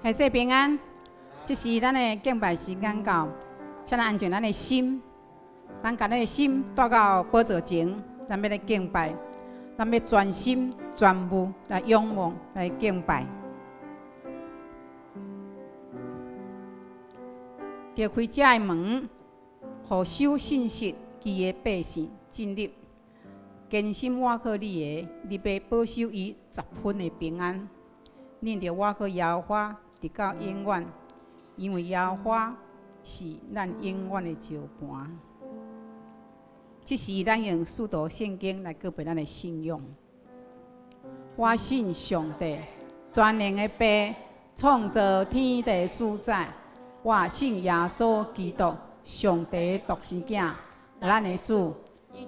下世平安，這是咱的敬拜時間到，請咱安靜咱的心，咱共咱的心帶到寶座前，咱欲來敬拜，咱欲專心專務來仰望來敬拜。著開這个門，予守信實伊的百姓進入，堅心倚靠你的，你欲保守伊十分的平安。恁著倚靠耶和華，直到永遠，因為耶和華是咱永遠的石磐。這是咱用使徒聖經來告白咱的信仰。我信上帝，全能的父，創造天地主宰。我信耶穌基督，上帝的獨生囝，咱的主。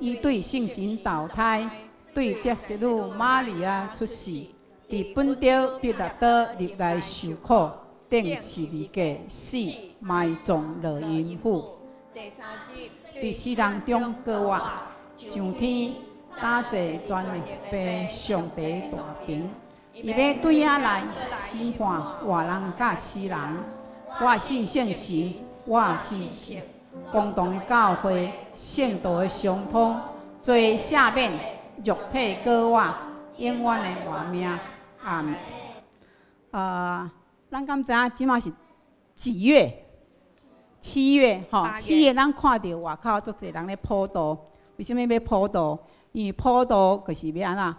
伊對聖神投胎，對接聖女瑪利亞出世。佇本丟彼拉多入來受苦，釘十字架死，埋葬落陰府。佇死人中復活，上天，搭坐全能父上帝大爿。伊欲對遐來審判活人佮死人。我信聖神，我信聖公同的教會，聖徒的相通，罪赦免，肉體復活，永遠的活命。阿們。咱敢知影這馬是幾月？七月吼，七月咱看著外口足濟人咧普渡。為啥物欲普渡？因為普渡就是欲按怎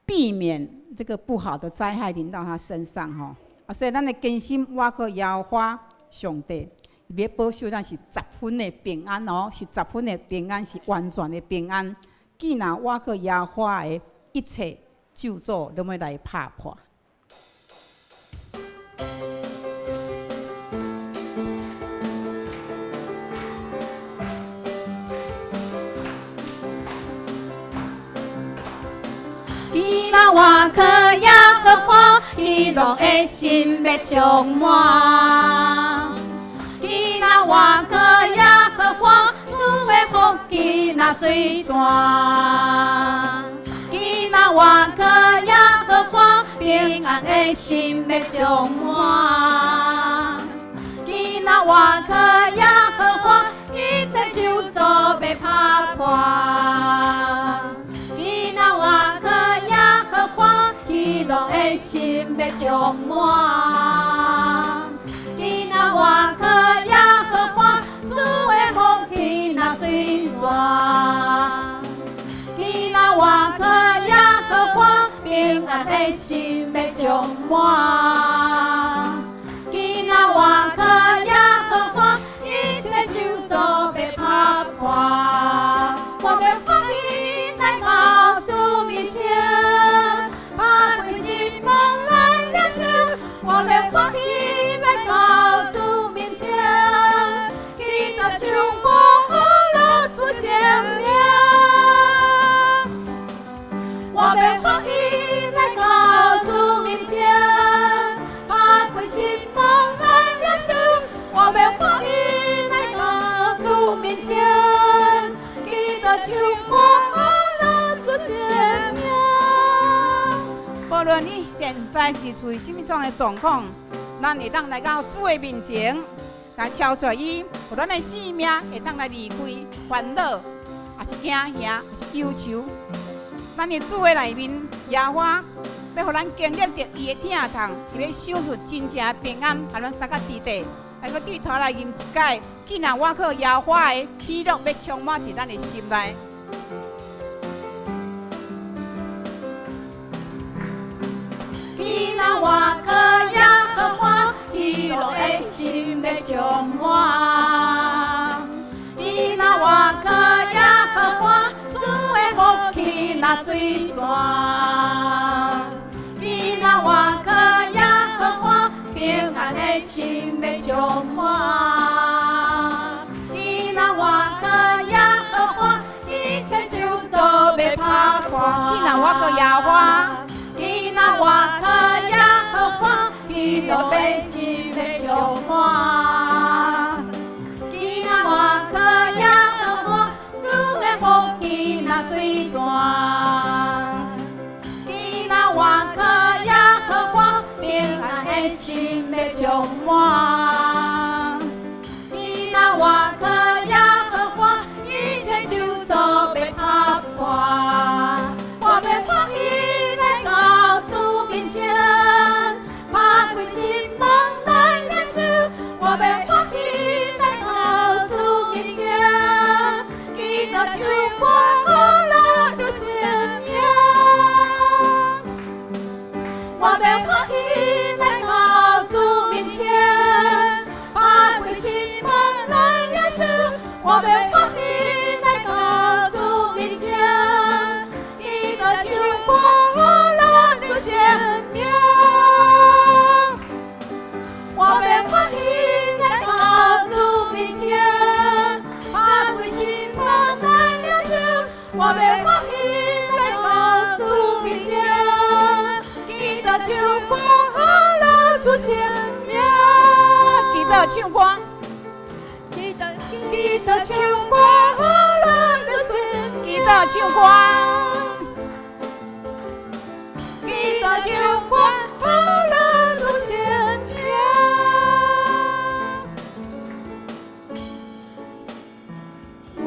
避免這個不好的災害臨到他身上吼。啊，所以咱的堅心倚靠耶和華上帝，伊欲保守咱是十分的平安哦，是十分的平安，是完全的平安。既然倚靠耶和華的一切咒詛攏欲來拍破。既若倚靠耶和華，喜樂的心欲充滿。既若倚靠耶和華，主的福氣若水泉。既若倚靠耶和華，平安的心欲充滿。既若倚靠耶和華，一切咒詛欲拍破。既若倚靠耶和華，喜樂的心欲充滿。既若倚靠耶和華，主的福氣若水泉。既若倚靠耶和華，平安的心欲充滿。既若倚靠耶和華，一切咒詛欲拍破。我欲歡喜來到主面前，拍開心門來領受。我欲歡喜來到主面前，記得唱歌樂主聖名。我欲歡喜來到主面前，拍開心門來領受。我欲歡喜來到主面前，記得唱歌樂主聖名。無論你現在是處於啥物種的狀況，咱會當來到主的面前，來超越伊，予咱的性命會當來離開煩惱，抑是驚嚇，抑是憂愁。咱佇主的內面，耶和華欲予咱經歷著伊的疼痛，伊欲賞賜真正的平安，予咱三個弟弟來閣對頭來吟一擺。既然倚靠耶和華的喜樂，欲充滿佇咱的心內。既若倚靠耶和華，喜樂的心欲充滿。既若倚靠耶和華，主的福氣若水泉。既若倚靠耶和華，平安的心欲充滿。既若倚靠耶和華，一切咒詛欲拍破。既若倚靠耶和華，既若倚靠耶和華，喜樂的心欲充滿。既若倚靠耶和華，主的福氣若水泉。既若倚靠耶和華，平安的心我欲歡喜來到主面前，記得唱歌哈樂主聖名，記得唱歌，記得記得唱歌哈樂主聖記得唱歌，記得唱歌哈樂主聖名。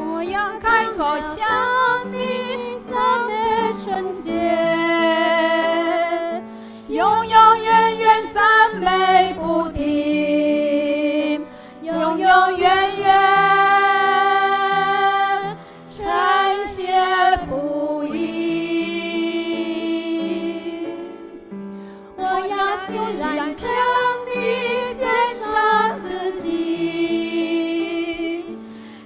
我要開口向你讚美聖潔，永永遠遠讚美不停，永永遠遠稱謝不已。我要欣然向你獻上自己，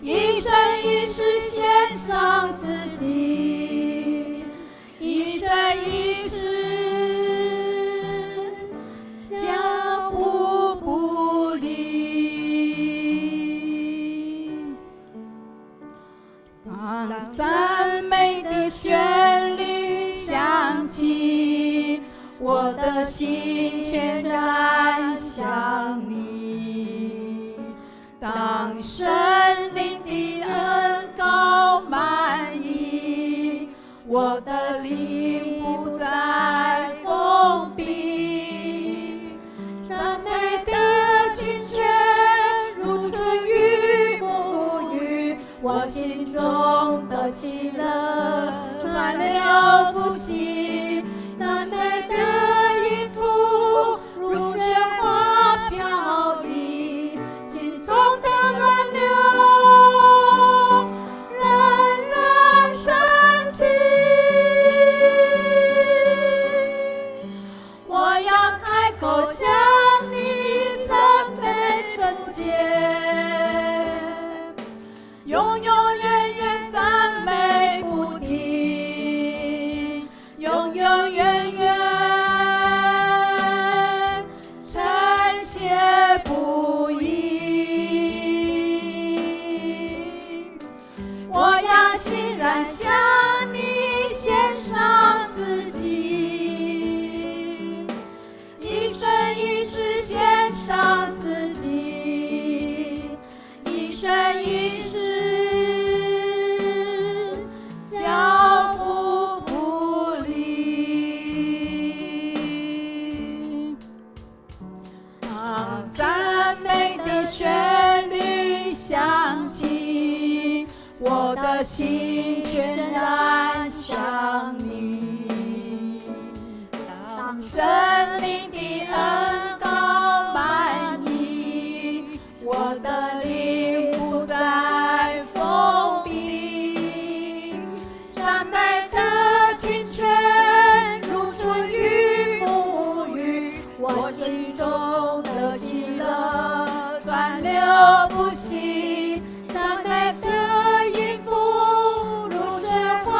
一生一世獻上自己，一生一世腳步不離。當讚美的旋律響起，我的心全然向你。當聖靈的恩膏滿溢，我的靈不再封閉。讚美的清泉如春雨沐浴，我心中的喜樂川流不息。讚美的音符如雪花飄逸，心中的暖流冉冉升起。我要開口向你讚美聖潔，永永遠遠讚美不停，永永遠遠稱謝不已。我要欣然向你獻上自己，一生一世獻上自己，一生一世腳步不離。當讚美的旋律響起，我的心全然向你。當聖靈的恩膏滿溢，我的靈不再封閉。讚美的清泉如春雨沐浴，我心中的喜樂川流不息。讚美的音符如雪花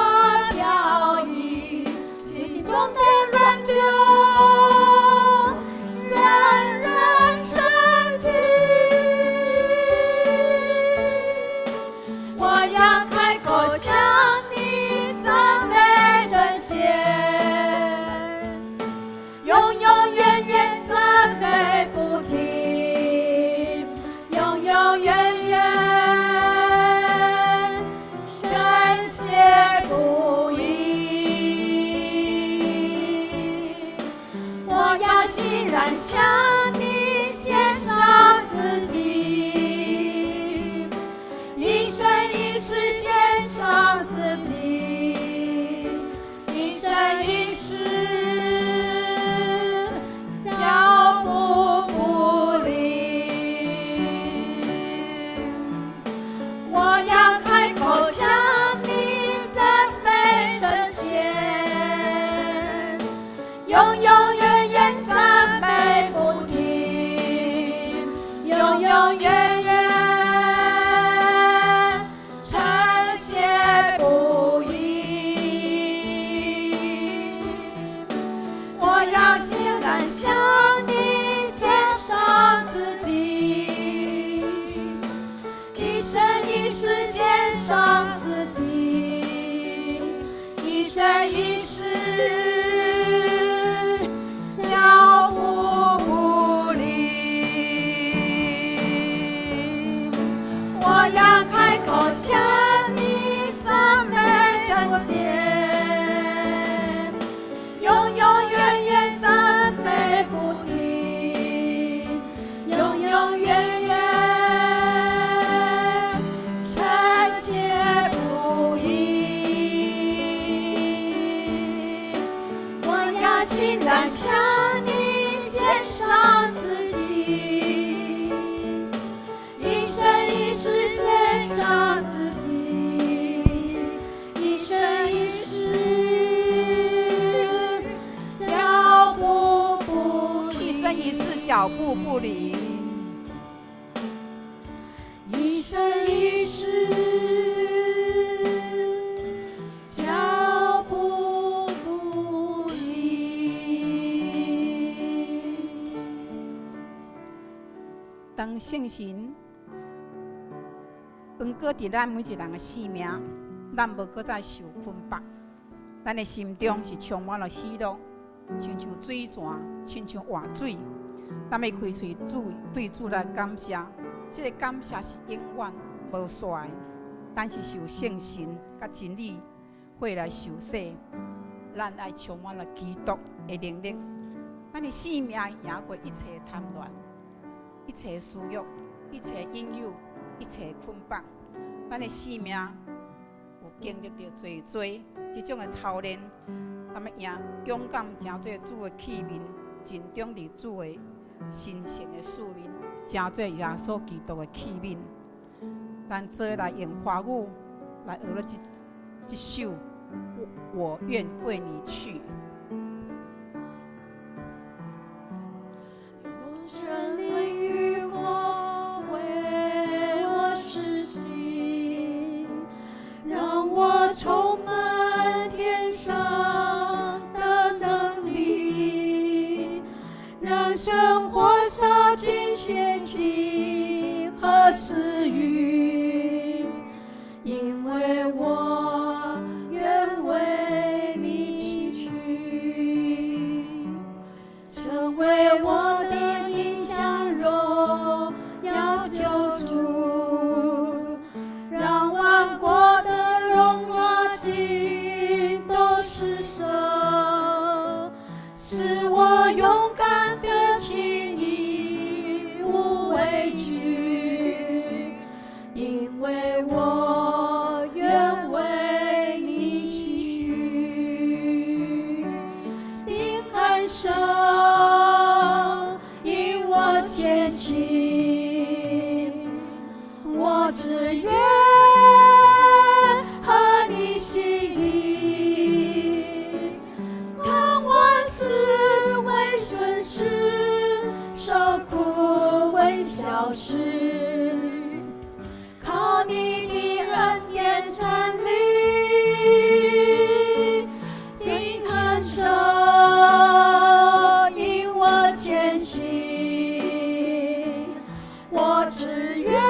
飄逸，心中的暖流。失，腳步不離。當聖神恩膏佇咱每一人的生命，咱無閣再受捆綁。咱的心中是充滿了喜樂，親像水泉，親像活水。咱欲開喙主對主來感謝，這個感謝是永遠無煞的。咱是受聖神佮真理火來受洗，咱愛充滿了基督的能力。咱的生命贏過一切貪戀、一切私欲、一切引誘、一切捆綁。咱的生命有經歷著濟濟這種的操練，咱欲贏勇敢成做主的器皿，盡忠佇主的神聖的使命，成做耶穌基督的器皿。咱做來用華語來學了這首《我願為你去》。用聖靈與火為我施洗，讓我充滿天上的能力，讓聖火燒盡邪情和私慾，因為我願為你去，成為我的異象榮耀救主，讓萬國的榮華盡都失色，使我勇敢的心一無畏懼，因為我願為你去，定恆守引我前行，我只願合你心意，看萬事為損失，受苦為小事，靠你的恩典站立，定恆守引我前行，我只願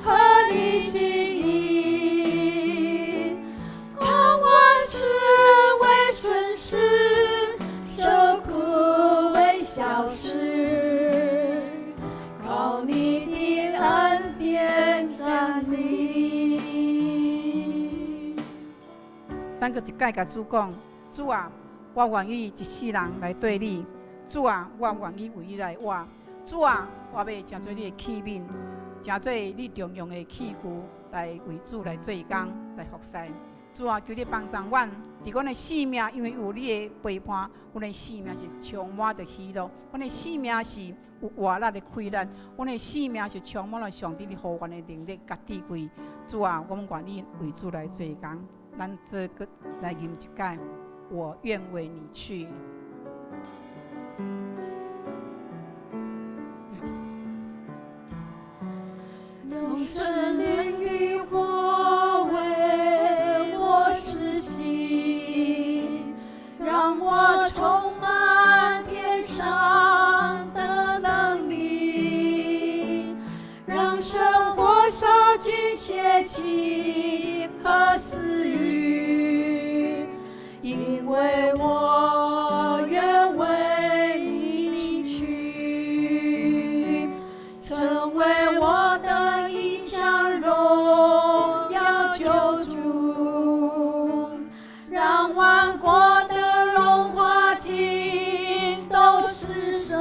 合你心意，看萬事為損失，受苦為小事，靠你的恩典站立。咱閣一擺共主講：主啊，我願意一世人來綴你；主啊，我願意為你來活；主啊，我欲成做你的器皿，成做你重用的器具，來為主來做工，來服侍。主啊，求你幫助阮，佇阮的生命，因為有你的陪伴，阮的生命是充滿著喜樂，阮的生命是有活力的氣力，阮的生命是充滿了上帝你予阮的能力佮智慧。主啊，阮願意為主來做工，咱做閣來吟一擺，我願為你去。用聖靈與火為我施洗，讓我充滿天上的能力，讓聖火燒盡邪情和私慾，因為我願為你去，成為我的異象榮耀救主，讓萬國的榮華盡都失色，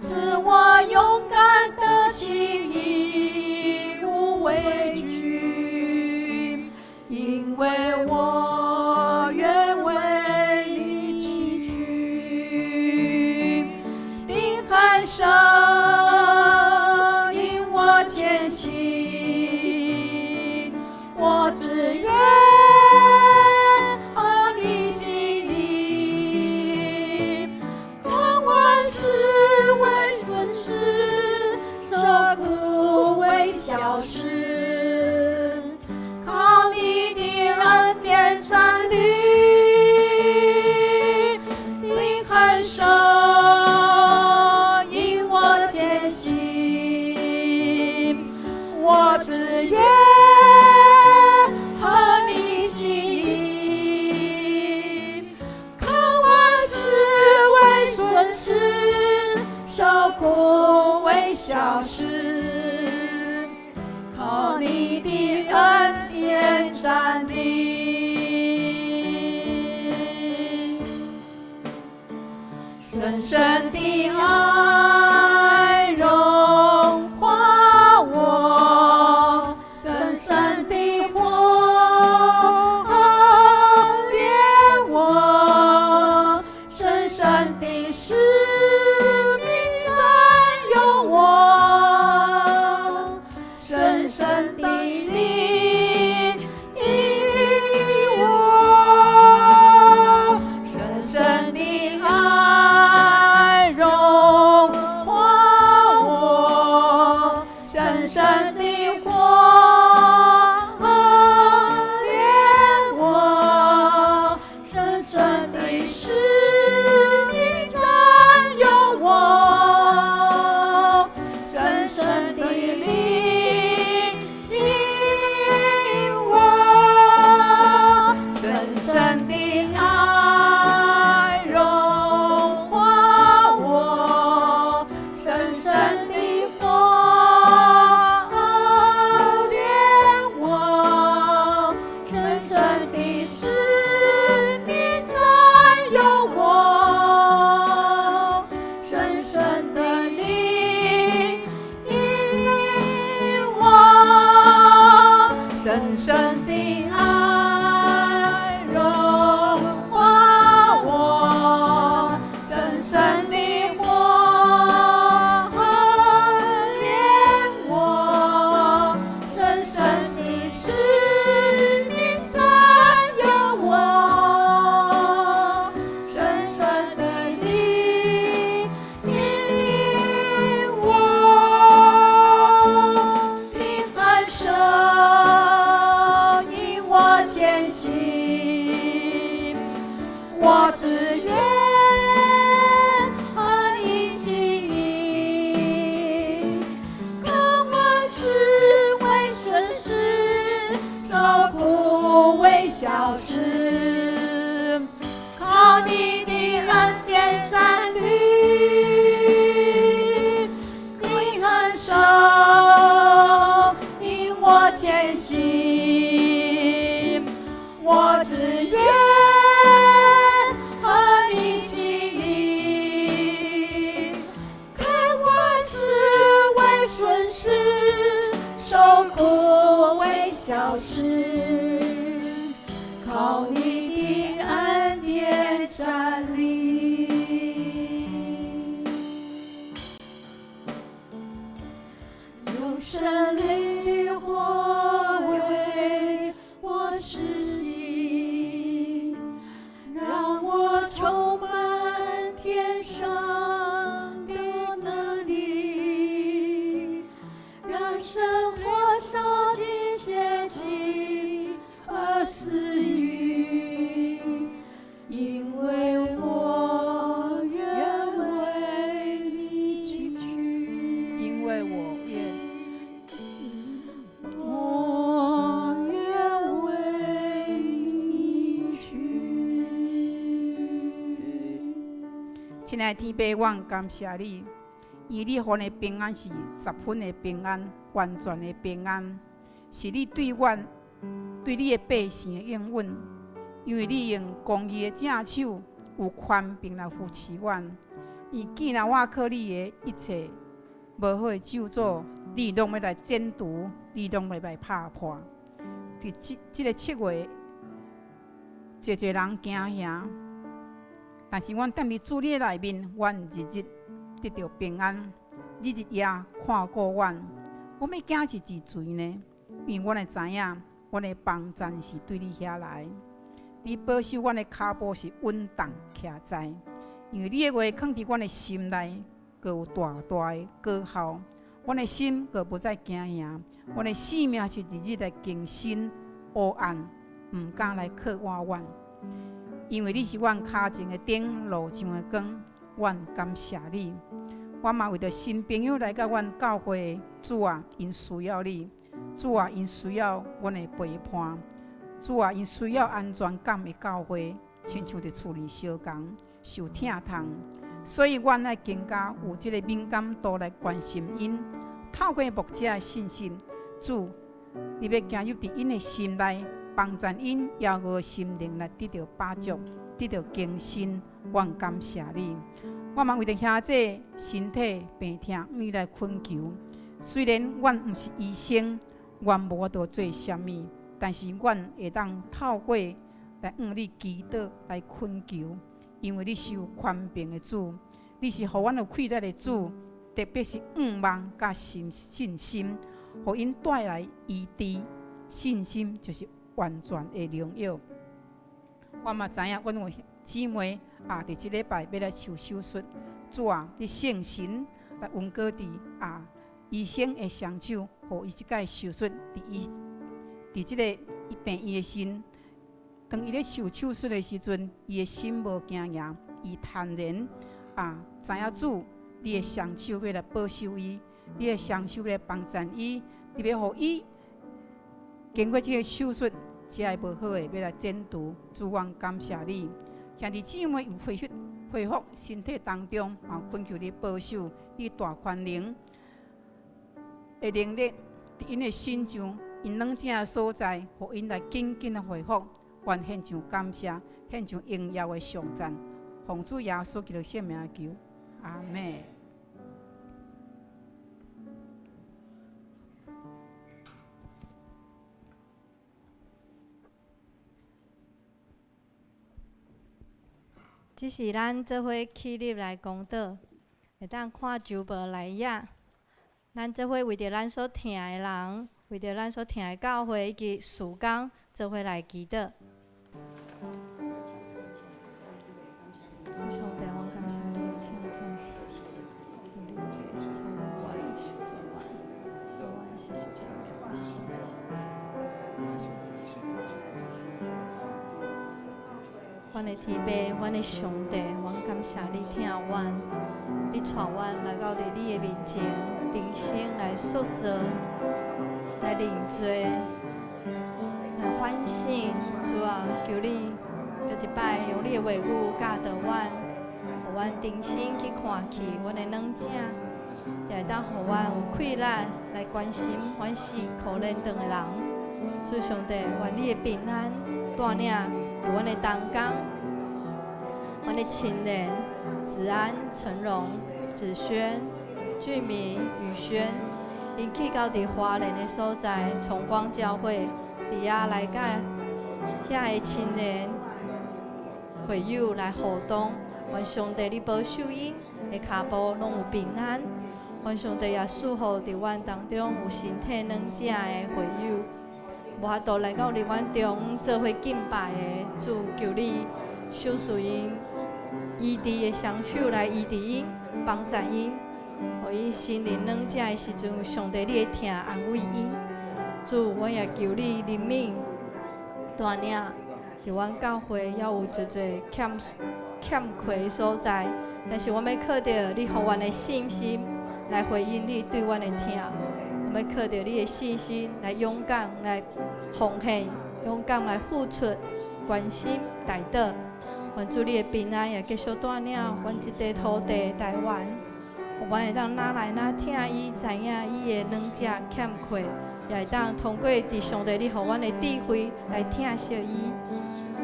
賜我勇敢的心一無畏懼，因為我願為小事，靠你的恩典站立。深深的愛融化我，深深的火煉我，深深的使命佔有我，深深的靈引我，深深的愛融化我，深深的火煉我，深深的使命佔有我，深深的靈引我，深深的愛融化我，深深的火煉我，深深的使命佔有我，深深的靈引我，深深的愛融化我，深深的火煉我，深深的使命佔有我，深深的靈引我，你按手引我前行，我只願合你心意，看我吃為損失，受苦為小事，靠你的恩典站立，你按手引我前行，我只願合你心意，看我吃為損失，受苦為小事，靠你的恩典站立。用聖靈的火為我施洗，讓我充滿天上的能力，讓聖火燒盡邪情和私慾，因為我願為你去。因為我願，我願為你去。親愛的天父，阮感謝你，因為你予阮的平安是十分的平安，完全的平安，是你對阮、對你的百姓的應允。因為你用公義的正手有權柄來扶持阮，伊既然倚靠你的一切無好的咒詛，你攏欲來剪除，你攏欲來拍破。佇這個7月，濟濟人驚嚇，但是阮踮佇主你的內面，阮日日得著平安，日日夜看顧阮。我欲驚是佇誰呢？因為阮會知影，阮的幫贊是對你遐來。你保守阮的跤步是穩當徛在，因為你的話囥佇阮的心內，閣有大大的果效。阮的心閣無再驚嚇，阮的性命是日日來更新黑暗，毋敢來克倚阮。因為你是阮跤前的燈，路上的光，阮感謝你。我嘛為著新朋友來到阮教會，主啊，𪜶需要你，主啊，𪜶需要阮的陪伴，主啊，𪜶需要安全感的教會，親像佇厝裡相仝受疼痛，所以阮愛更加有這个敏感度來關心𪜶。透過牧者的信息，主，你欲行入佇𪜶的心內，幫助𪜶飢餓心靈來得著飽足，得著更新。阮感謝你。我嘛為著兄姊身體病痛，你來懇求。雖然阮毋是醫生，阮無法度做啥物，但是阮會當透過來向你祈禱來懇求，因為你是有權柄的主，你是予阮有氣力的主，特別是向望佮信心，予𪜶帶來醫治。信心就是完全的良藥。我嘛知影，阮有姊妹啊，佇這禮拜欲來受手術，主啊，你聖神來恩膏佇啊醫生的雙手，予伊這擺手術佇伊佇這個病院的時，當伊咧受手術的時陣，伊的心無驚訝，伊坦然啊，知影主，你的雙手欲來保守伊，你的雙手欲來幫助伊，你欲予伊經過這个手術，才會無好的欲來剪除。主，阮感謝你，兄弟姊妹有恢復身體當中，啊，懇求你保守，你大權能的能力，佇𪜶的身上，𪜶軟正的所在，予𪜶來緊緊的恢復。願獻上感謝，獻上榮耀的頌讚，奉主耶穌基督聖名求，阿們。這是咱做伙起立來公禱，會當看周報來頁。咱做伙為著咱所疼的人，為著咱所疼的教會以及事工，做伙來祈禱。主上帝，我感謝你的疼痛，求你的慈愛受造阮，予阮時時常常心。阮的天父，阮的上帝，阮感謝你疼阮，你帶阮來到佇你的面前，重新來塑造，來認罪，來反省。主啊，求你閣一擺用你的話語教導阮，予阮重新去看去阮的軟正，也會當予阮有氣力來關心阮是可憐頓的人。主上帝，願你的平安帶領佇阮的同工，阮的親人子安、陳榮、子軒、俊明、宇軒，𪜶去到佇花蓮的所在，崇光教會，佇遐來佮遐的親人會友來互動。願上帝你保守𪜶的跤步攏有平安。願上帝也賜福佇阮當中有身體軟正的會友，無法度來到佇阮中做伙敬拜的，主求你賞賜𪜶醫治的雙手來醫治𪜶，幫助𪜶，予𪜶心靈軟正的時陣，有上帝你的疼安慰𪜶。主，阮也求你憐憫帶領，佇阮教會猶有濟濟欠缺的所在，但是阮欲靠著你予阮的信心來回應你對阮的疼，阮欲靠著你的信心來勇敢來奉獻，勇敢來付出、關心、代禱。願主你的平安也繼續帶領阮這塊土地台灣，予阮會當若來若疼伊，知影伊的軟正欠缺，也會當通過佇上帝你予阮的智慧來疼惜伊。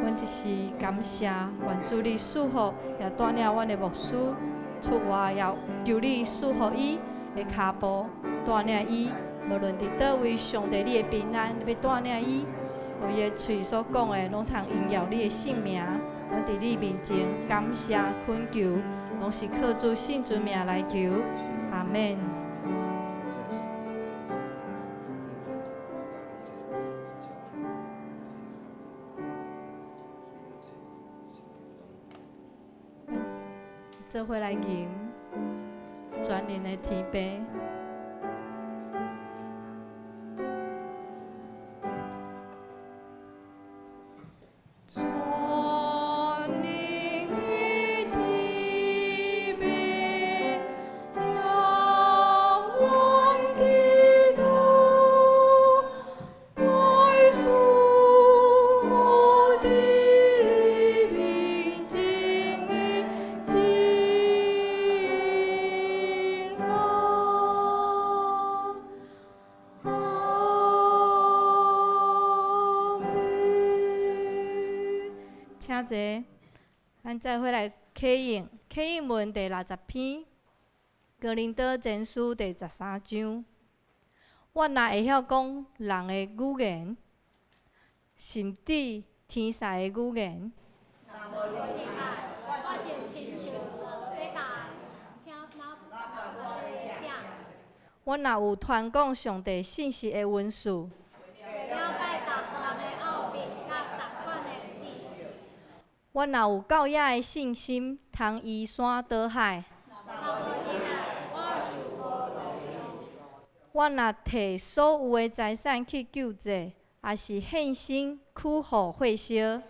阮這是感謝，願主你賜福，也帶領阮的牧師出外，也求你賜福伊的跤步，帶領伊，無論佇佗位，上帝你的平安，你欲帶領伊，予伊的喙所講的，攏通榮耀你的聖名。阮佇你面前感謝懇求，攏是靠主聖尊名來求，阿們。做伙來吟全能的天父。全能的天父，聽阮祈禱，來恕我佇你面前的一遮濟。咱再回來啟應，啟應文第60篇，哥林多前書第13章。我若會曉講人的語言，甚至天使的語言，我若有傳講上帝信息的恩賜，我若有夠額的信心，通移山倒海，我若提所有的財產去救濟，抑是獻身去予火燒，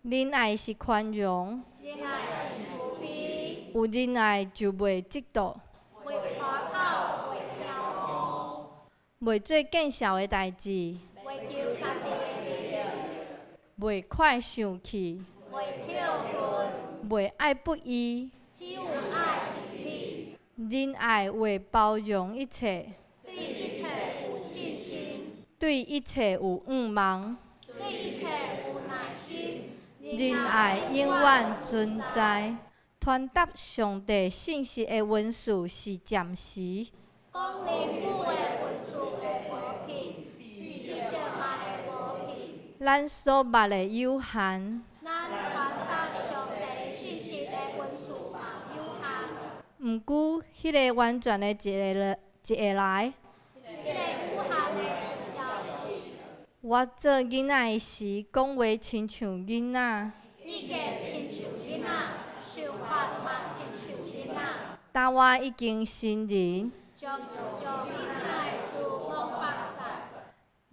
仁愛是寬容，有仁愛就袂嫉妒，袂做見笑的代誌，袂快生氣，袂愛不義，仁愛會包容一切，對一切有向望，仁愛永遠存在。傳達上帝信息的恩賜是暫時。咱所捌的有限。毋過，彼个完全的一个一會來。我做囡仔時，講話親像囡仔。但我已經成人。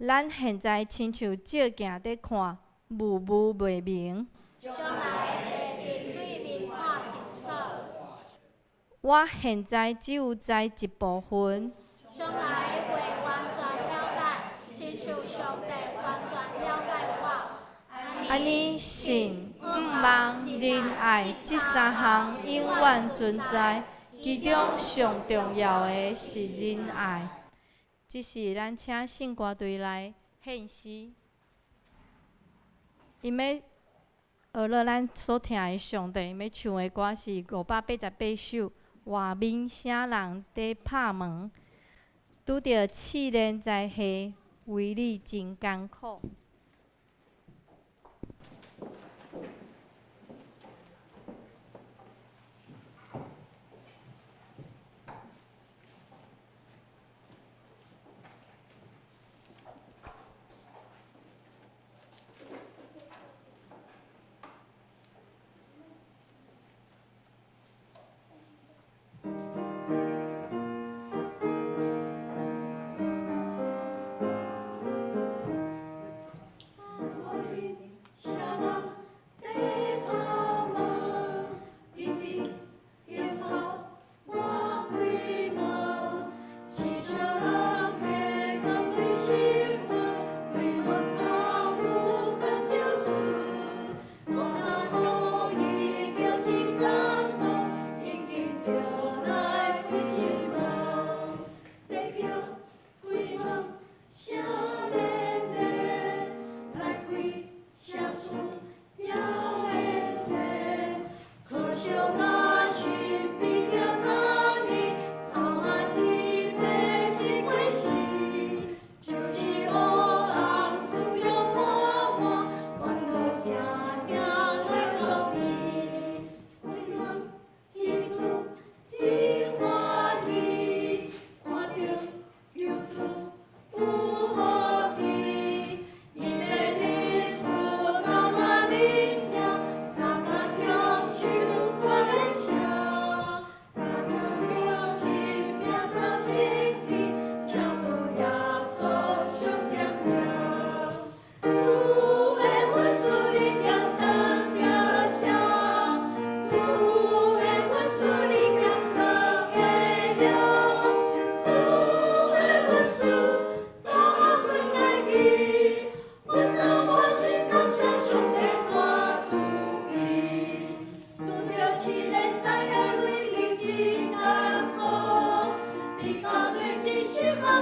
咱現在親像照鏡佇看，霧霧袂明。我現在只有知一部分。按呢，信、向望、仁愛這三項永遠存在，其中上重要的是仁愛。這是咱請聖歌隊來獻詩，𪜶欲學落咱所聽的上帝，𪜶欲唱的歌是588首，和面啥人佇拍門，拄著試煉災禍，為你真艱苦。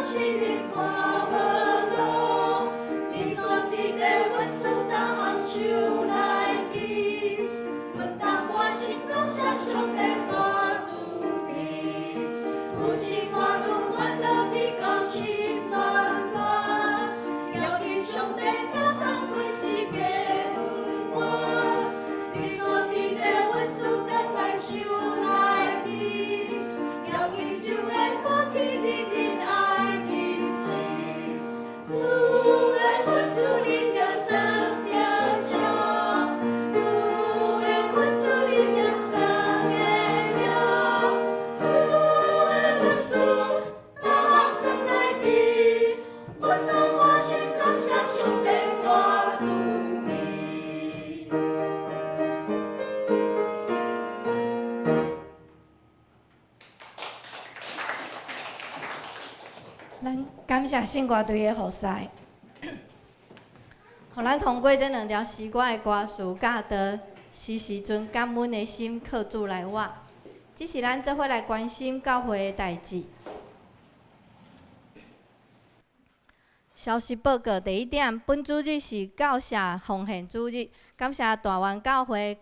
心日看無路，你煞佇感謝聖歌隊的服侍，予咱通過這兩條詩歌的歌詞教導，時時存感恩的心，靠主來活。這是咱做伙來關心教會的代誌。消息報告第一點，本主日是教社奉獻主日，感謝大灣教會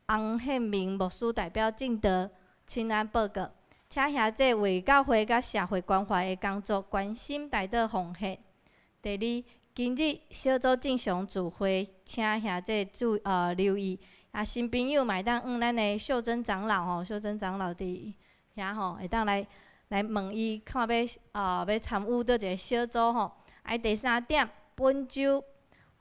洪憲明牧師代表進道親安報告，請兄弟為教會佮社會關懷的工作關心代禱奉獻。第二，今日小組正常聚會，請兄弟留意。啊，新朋友嘛會當向咱的秀珍長老吼，秀珍長老佇遐吼，會當來問伊看欲參與佗一个小組吼。啊，第三點，本週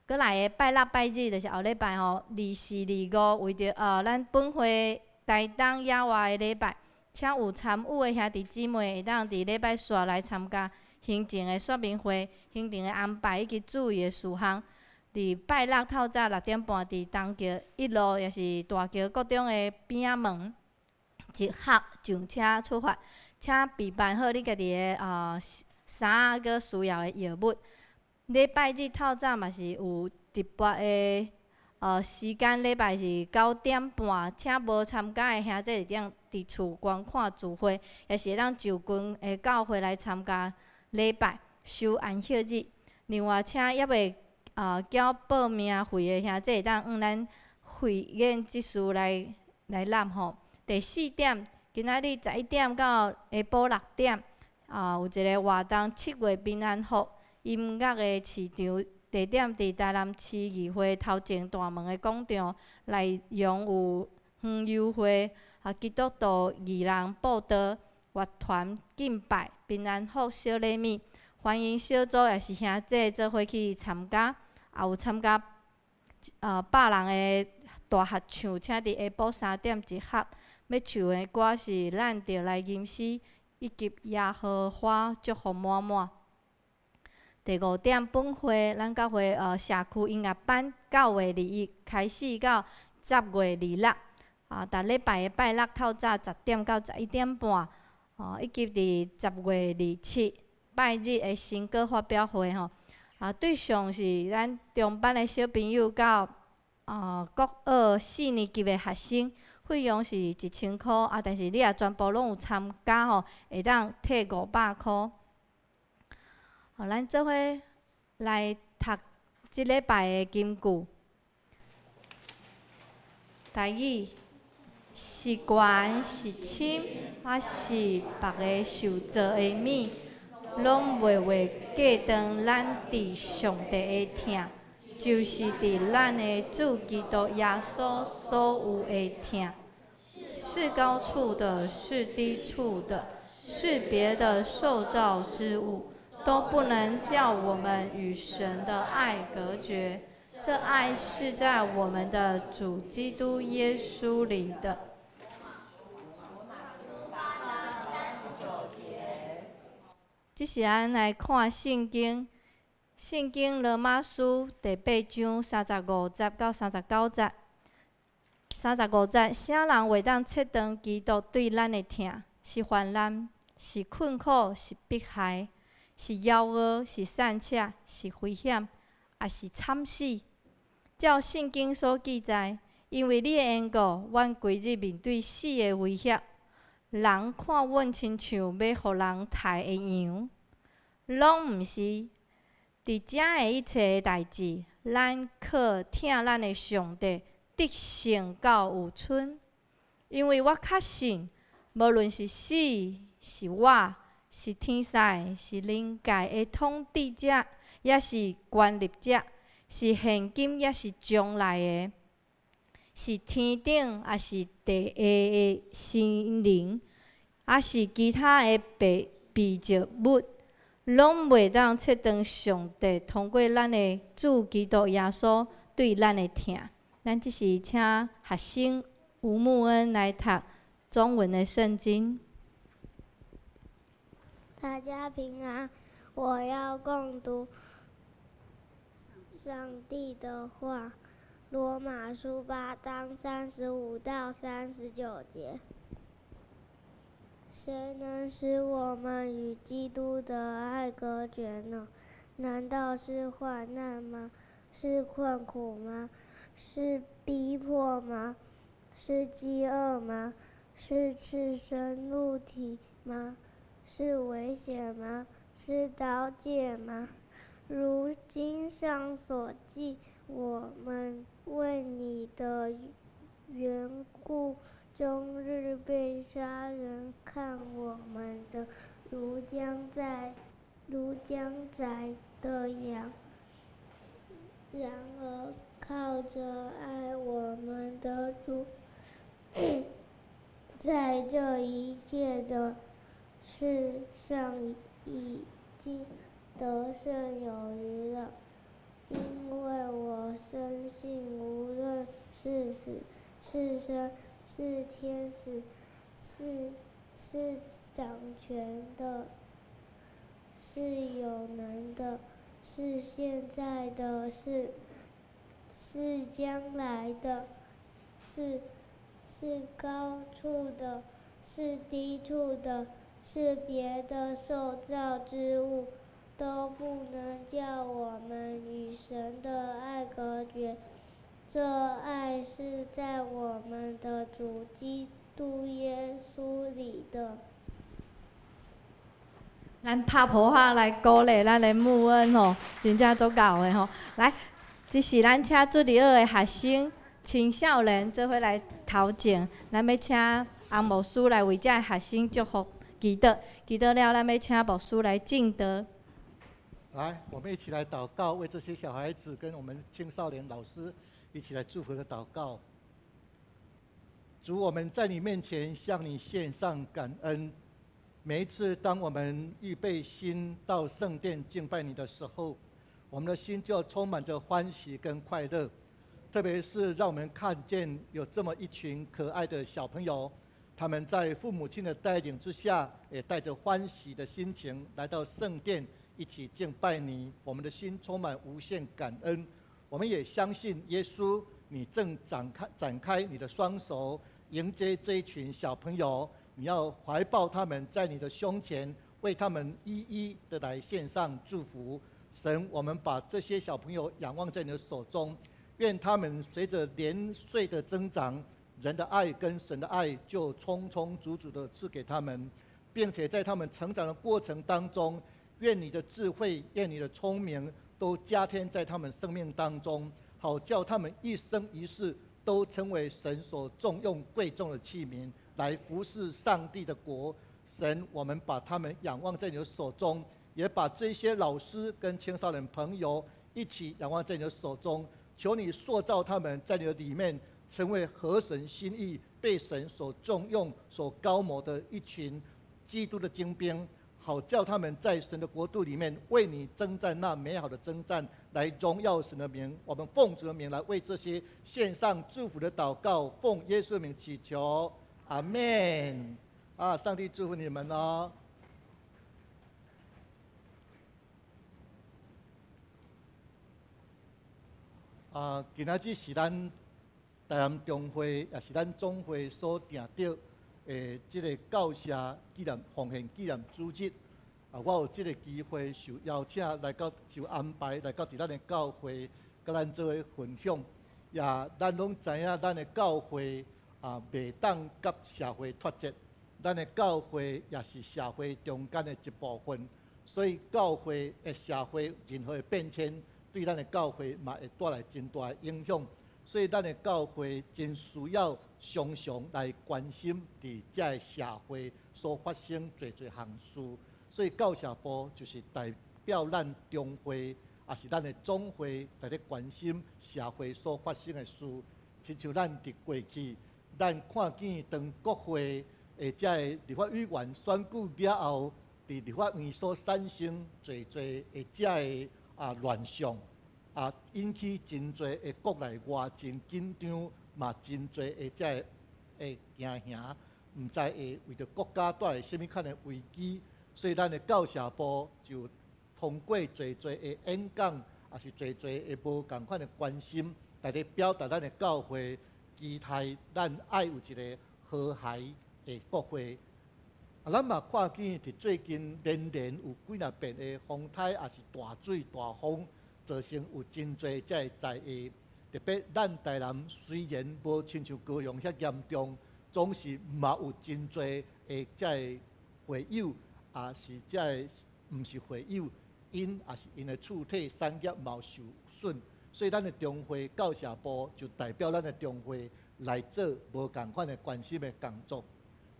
閣來的拜六拜日，就是後禮拜吼，二四、二五，為著咱本會台東野外的禮拜，請有參與的兄弟姊妹會當佇禮拜四來參加行程的說明會、行程的安排以及注意的事項。佇拜六透早6點半，佇東橋一路，抑是大橋國中的邊仔門集合上車出發，請備辦好你家己的衫仔佮需要的藥物。禮拜日透早嘛是有直播的時間，禮拜是9點半，請無參加的兄弟會當佇厝觀看聚會，抑是會當就近的教會來參加禮拜守安息日。另外，請猶未繳報名費的兄弟會當向咱會員執事來納吼。第四點，今仔日11點到下晡6點，有一个活動7月平安福音樂的市場，地點佇台南市議會頭前大門的廣場，內容有園遊會、基督徒義人布道、樂團敬拜、平安福小禮物，歡迎小組抑是兄弟做伙去參加。也有參加100人的大合唱，請佇下晡3點集合。欲唱的歌是《咱著來吟詩》以及《耶和華祝福滿滿》。第五點，本會咱教會社區音樂班9月21開始到10月26，逐禮拜的拜六透早10點到11點半，以及佇10月27拜日的成果發表會吼。對象是咱中班的小朋友到國二四年級的學生，費用是1000箍，但是你若全部攏有參加吼，會當退500箍。好，咱做伙來讀這禮拜的金句。台語是懸是深，抑是別个受造的物，攏袂會隔斷咱佇上帝的疼，就是佇咱的主基督耶穌所有的疼。是高處的，是低處的，是別的受造之物，都不能叫我們與神的愛隔絕。這愛是在我們的主基督耶穌裡的。這時咱來看聖經，聖經羅馬書第八章35節到39節。35節，啥人會當切斷基督對咱的疼？是患難，是困苦，是迫害，是枵餓，是散赤，是危險，抑是慘死？照聖經所記載，因為你的緣故，阮規日面對死的威脅。人看阮親像欲予人刣的羊，攏毋是。佇遮的一切的代誌，咱靠疼咱的上帝得勝到有賰。因為我確信，無論是死是活，是天使，是靈界的統治者，抑是權力者，是現今抑是將來的，是天頂抑是地下的神靈，抑是其他的被造物，攏袂當切斷上帝通過咱的主基督耶穌對咱的疼。咱這時請學生吳慕恩來讀中文的聖經。大家平安，我要共讀上帝的話，羅馬書8章35到39節。誰能使我們與基督的愛隔絕呢？難道是患難嗎？是困苦嗎？是逼迫嗎？是飢餓嗎？是赤身露體嗎？是危險嗎？是刀劍嗎？如經上所記，我們為你的緣故，終日被殺人，看我們的如將宰的羊。然而靠着愛我們的主，在這一切的事上已經得勝有餘了。因為我深信，無論是死是生，是天使，是掌權的，是有能的，是現在的事，是將來的，是高處的，是低處的，是別的受造之物，都不能叫我們與神的愛隔絕。這愛是在我們的主基督耶穌裡的。咱拍噗仔來鼓勵咱的穆恩吼，真正足𠢕的吼。來，這是咱請主日學的學生青少年做伙來頭前，咱欲請洪牧師來為這个學生祝福祈禱，祈禱了，咱欲請牧師來證道。來，我們一起來禱告，為這些小孩子跟我們青少年老師一起來祝福的禱告。主，我們在你面前向你獻上感恩。每一次當我們預備心到聖殿敬拜你的時候，我們的心就充滿着歡喜跟快樂。特別是讓我們看見有這麼一群可愛的小朋友，他們在父母親的帶領之下，也帶着歡喜的心情來到聖殿一起敬拜你。我們的心充滿無限感恩。我們也相信耶穌，你正展開你的雙手，迎接這一群小朋友。你要懷抱他們，在你的胸前，為他們一一的來獻上祝福。神，我們把這些小朋友仰望在你的手中，願他們隨着年歲的增長，人的愛跟神的愛就充充足足的賜給他們，並且在他們成長的過程當中，願你的智慧、願你的聰明都加添在他們生命當中，好叫他們一生一世都成為神所重用貴重的器皿，來服侍上帝的國。神，我們把他們仰望在你的手中，也把這些老師跟青少年朋友一起仰望在你的手中，求你塑造他們在你的裡面，成為合神心意、被神所重用、所膏抹的一群基督的精兵，好叫他們在神的國度裡面為你征戰那美好的征戰，來榮耀神的名。我們奉主的名來為這些獻上祝福的禱告，奉耶穌的名祈求，阿門。啊，上帝祝福你們哦。啊，今仔日是咱台南中會，也是咱總會所訂著的這个教社紀念奉獻紀念主日。啊，我有這个機會受邀請來到，受安排來到佇咱的教會，佮咱做伙分享。也，咱攏知影，咱的教會啊，袂當佮社會脫節。咱的教會也是社會中間的一部分，所以教會的社會任何的變遷，對咱的教會嘛會帶來真大的影響。所以咱的教會真需要常常來關心佇這个社會所發生濟濟項事。所以教社部就是代表咱中會，也是咱的總會，來咧關心社會所發生的事。親像咱佇過去，咱看見當國會的這个立法委員選舉了後，佇立法院所產生濟濟的這个亂象，引起真濟的國內外真緊張，嘛真濟的這个的驚嚇，毋知會為著國家帶來啥物款的危機，所以咱的教社部就通過濟濟的演講，也是濟濟的無仝款的關心，來咧表達咱的教會期待咱愛有一个和諧的國會。啊，咱嘛看見佇最近連連有幾若遍的風颱，抑是大水大風，造成有真濟這个災禍。特別咱台南雖然無親像高雄遐嚴重，總是嘛有真濟的這个會友，抑是這个毋是會友，𪜶抑是𪜶的厝體產業嘛有受損，所以咱的中會教社部就代表咱的中會來做無仝款的關心的工作。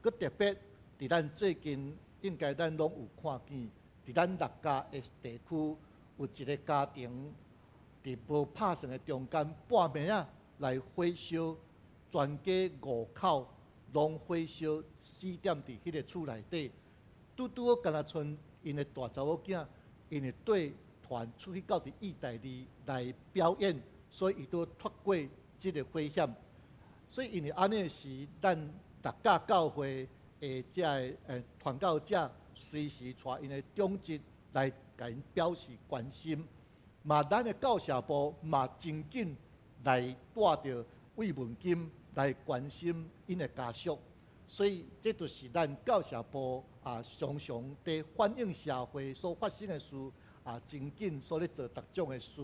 閣特別佇咱最近，應該咱攏有看見，佇咱六甲的地區有一个家庭，佇無拍算的中間半暝仔來火燒，全家五口攏火燒死踮佇彼个厝內底。拄拄好，敢若賰𪜶的大查某囝，因為綴團出去到佇意大利來表演，所以伊都脫過這个火險。所以因為按呢時，咱六甲教會的這个傳教者隨時帶𪜶的長執來共𪜶表示關心。嘛，咱的教社部嘛真緊來帶著慰問金來關心𪜶的家屬。所以這就是咱教社部啊，常常佇反映社會所發生的事啊，真緊所咧做逐種的事。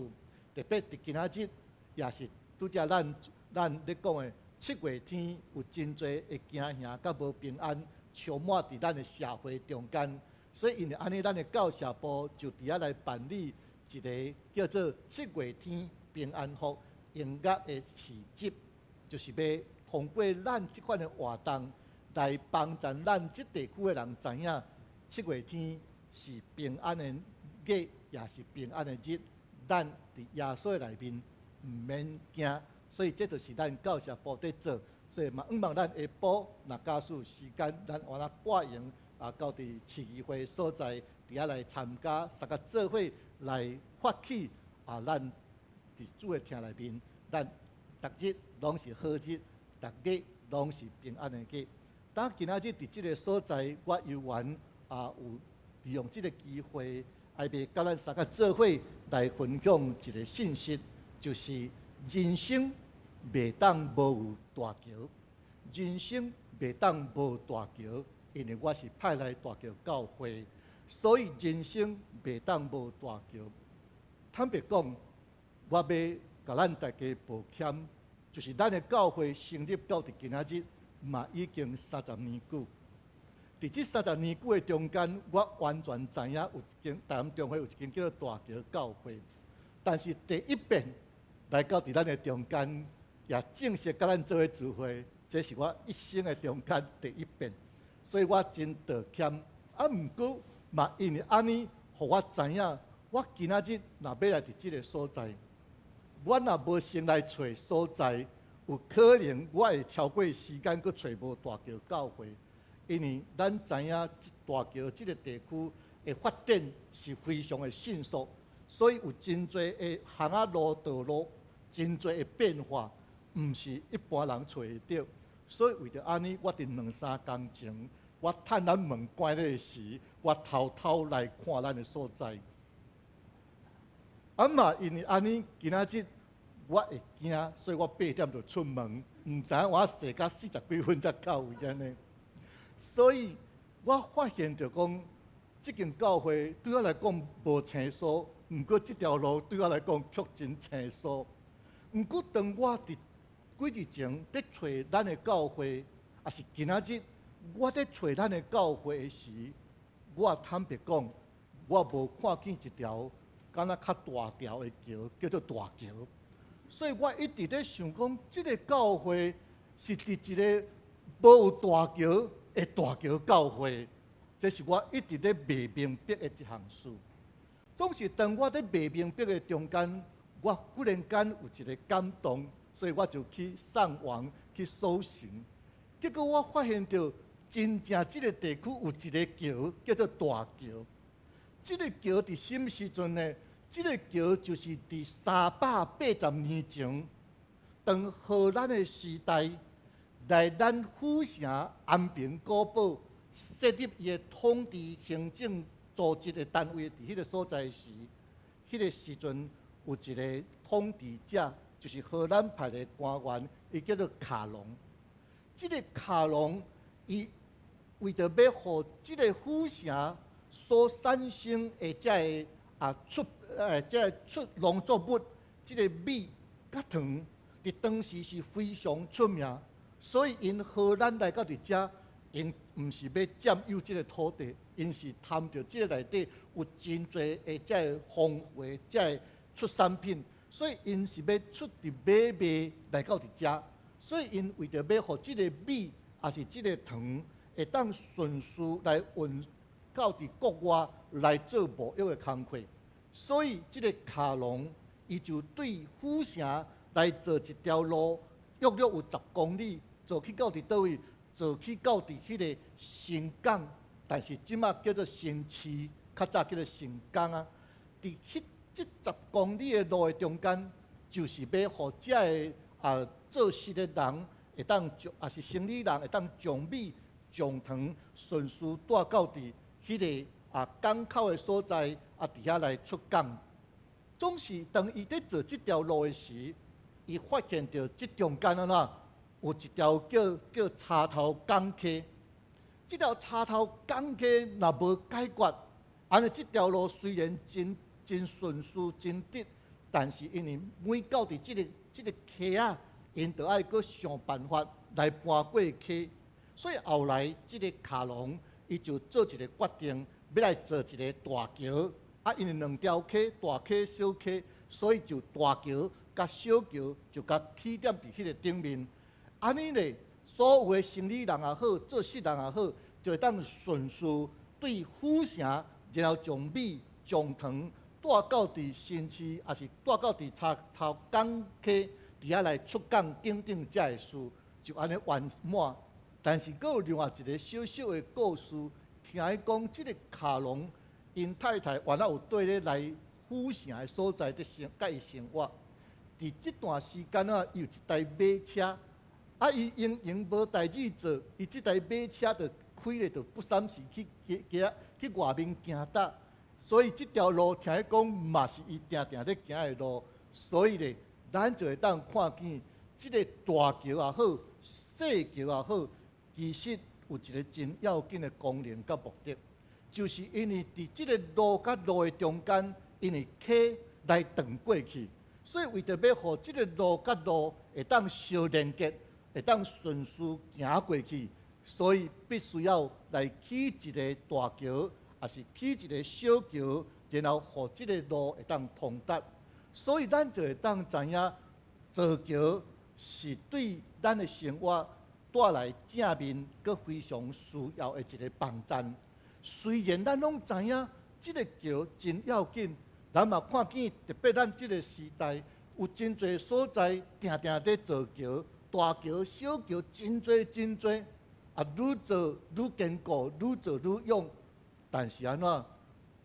特別佇今仔日，也是拄才咱咧講的七月天有真濟的驚嚇佮無平安，充滿佇咱的社會中間。所以因為按呢，咱的教社部就佇遐來辦理一个叫做七月天平安福音樂的市集，就是欲通過咱這款的活動，來幫助咱這地區的人知影，七月天是平安的月，也是平安的日。咱佇耶穌的內面毋免驚，所以這就是咱教社部佇做。所以嘛，向望咱下晡若假使有時間，咱換來掛營啊，到佇市議會所在，佇遐來參加，相佮做伙來發起啊，咱佇主的疼內面，咱逐日攏是好日，逐日攏是平安的日。當今仔日佇這个所在，我有緣啊，有利用這个機會，愛欲佮咱相佮做伙來分享一个信息，就是人生袂當無有大橋，人生袂當無大橋，因為我是派來大橋教會，所以人生袂當無大橋。坦白講，我欲共咱大家抱歉，就是咱的教會成立到佇今仔日，嘛已經三十年久。佇這三十年久的中間，我完全知影有一間台南中會有一間叫做大橋教會，但是第一遍來到佇咱的中間，也正式佮咱做伙聚會，這是我一生的中間第一遍，所以我真道歉。啊，毋過嘛，因為按呢，予我知影，我今仔日若欲來佇這个所在，我若無先來揣所在，有可能我會超過時間，閣揣無大橋教會，因為咱知影大橋這个地區的發展是非常的迅速，所以有真濟的巷仔路道路，真濟的變化，毋是一般人揣會著。所以為著按呢，我佇兩三工前，我趁咱門關咧時，我偷偷來看咱的所在。啊嘛，因為按呢，今仔日我會驚，所以我八點就出門，毋知影我踅到四十幾分才到位按呢。所以我發現著講，這間教會對我來講無生疏，毋過這條路對我來講卻真生疏。毋過當我佇幾日前佇揣咱的教會，抑是今仔日我佇揣咱的教會的時，我坦白講，我無看見一條敢若較大條的橋，叫做大橋。所以我一直咧想講，這个教會是佇一个無有大橋的大橋教會，這是我一直咧袂明白的一項事。總是當我咧袂明白的中間，我忽然間有一个感動，所以我就去上網去搜尋，結果我發現著真正這个地區有一个橋叫做大橋。這个橋佇啥物時陣呢？這个橋就是佇380年前，當荷蘭的時代來咱府城安平古堡設立伊的統治行政組織的單位佇彼个所在時，彼个時陣有一个統治者，就是荷蘭派的官員，伊叫做卡隆。這个卡隆，伊為著欲予這个府城所產生的這个啊出這个出農作物，這个米佮糖，佇當時是非常出名，所以𪜶荷蘭來到佇遮，𪜶毋是欲佔有這个土地，𪜶是貪著這个內底有真濟的這个豐富的這个出產品，所以𪜶是欲出佇買賣來到佇遮，所以𪜶為著欲予這个米，抑是這个糖，會當順序來運到佇國外來做貿易的工課，所以這个卡龍伊就對府城來做一條路，約略有十公里，做去到佇佗位？做去到佇彼个新港，但是這馬叫做新市，較早叫做新港啊。佇彼這十公里的路的中間，就是欲予遮个啊做事的人會當將，抑是生理人會當將米、將糖順序帶到佇彼个啊港口的所在，啊佇遐來出港。總是當伊佇做這條路的時，伊發現著這中間按怎有一條叫柴頭港溪。這條柴頭港溪若無解決，按呢這條路雖然真真順序真直，但是因為每到佇這个溪仔，𪜶著愛閣想辦法來搬過溪，所以後來這个卡龍伊就做一个決定，欲來做一个大橋。啊，因為兩條溪，大溪小溪，所以就大橋佮小橋就共起點佇彼个頂面。按呢咧，所有的生理人也好，做事人也好，就會當順序對府城，然後將米、將糖帶到佇新市，抑是帶到佇柴頭港溪佇遐來出港等等遮的事，就按呢圓滿。但是閣有另外一个小小的故事，聽伊講，這个卡龍𪜶太太原來有綴咧來府城的所在佇生，佮伊生活。佇這段時間啊，伊有一台馬車，啊，伊閒閒無代誌做，伊這台馬車就開咧，就不三時去行行去外面行搭，所以這條路聽伊講嘛是伊定定咧行的路，所以咧，咱就會當看見這个大橋也好，細橋也好，其實有一个真要緊的功能佮目的，就是因為佇這个路佮路的中間，因為溪來斷過去，所以為著欲予這个路佮路會當相連結，會當順序行過去，所以必須要來起一个大橋，抑是起一个小橋，然後予這个路會當通達。所以咱就會當知影，造橋是對咱的生活帶來正面、閣非常需要的一个幫贊。雖然咱攏知影這个橋真要緊，咱嘛看見特別咱這个時代有真濟所在，定定佇造橋，大橋、小橋真濟真濟，啊，愈做愈堅固，愈做愈勇。但是按怎？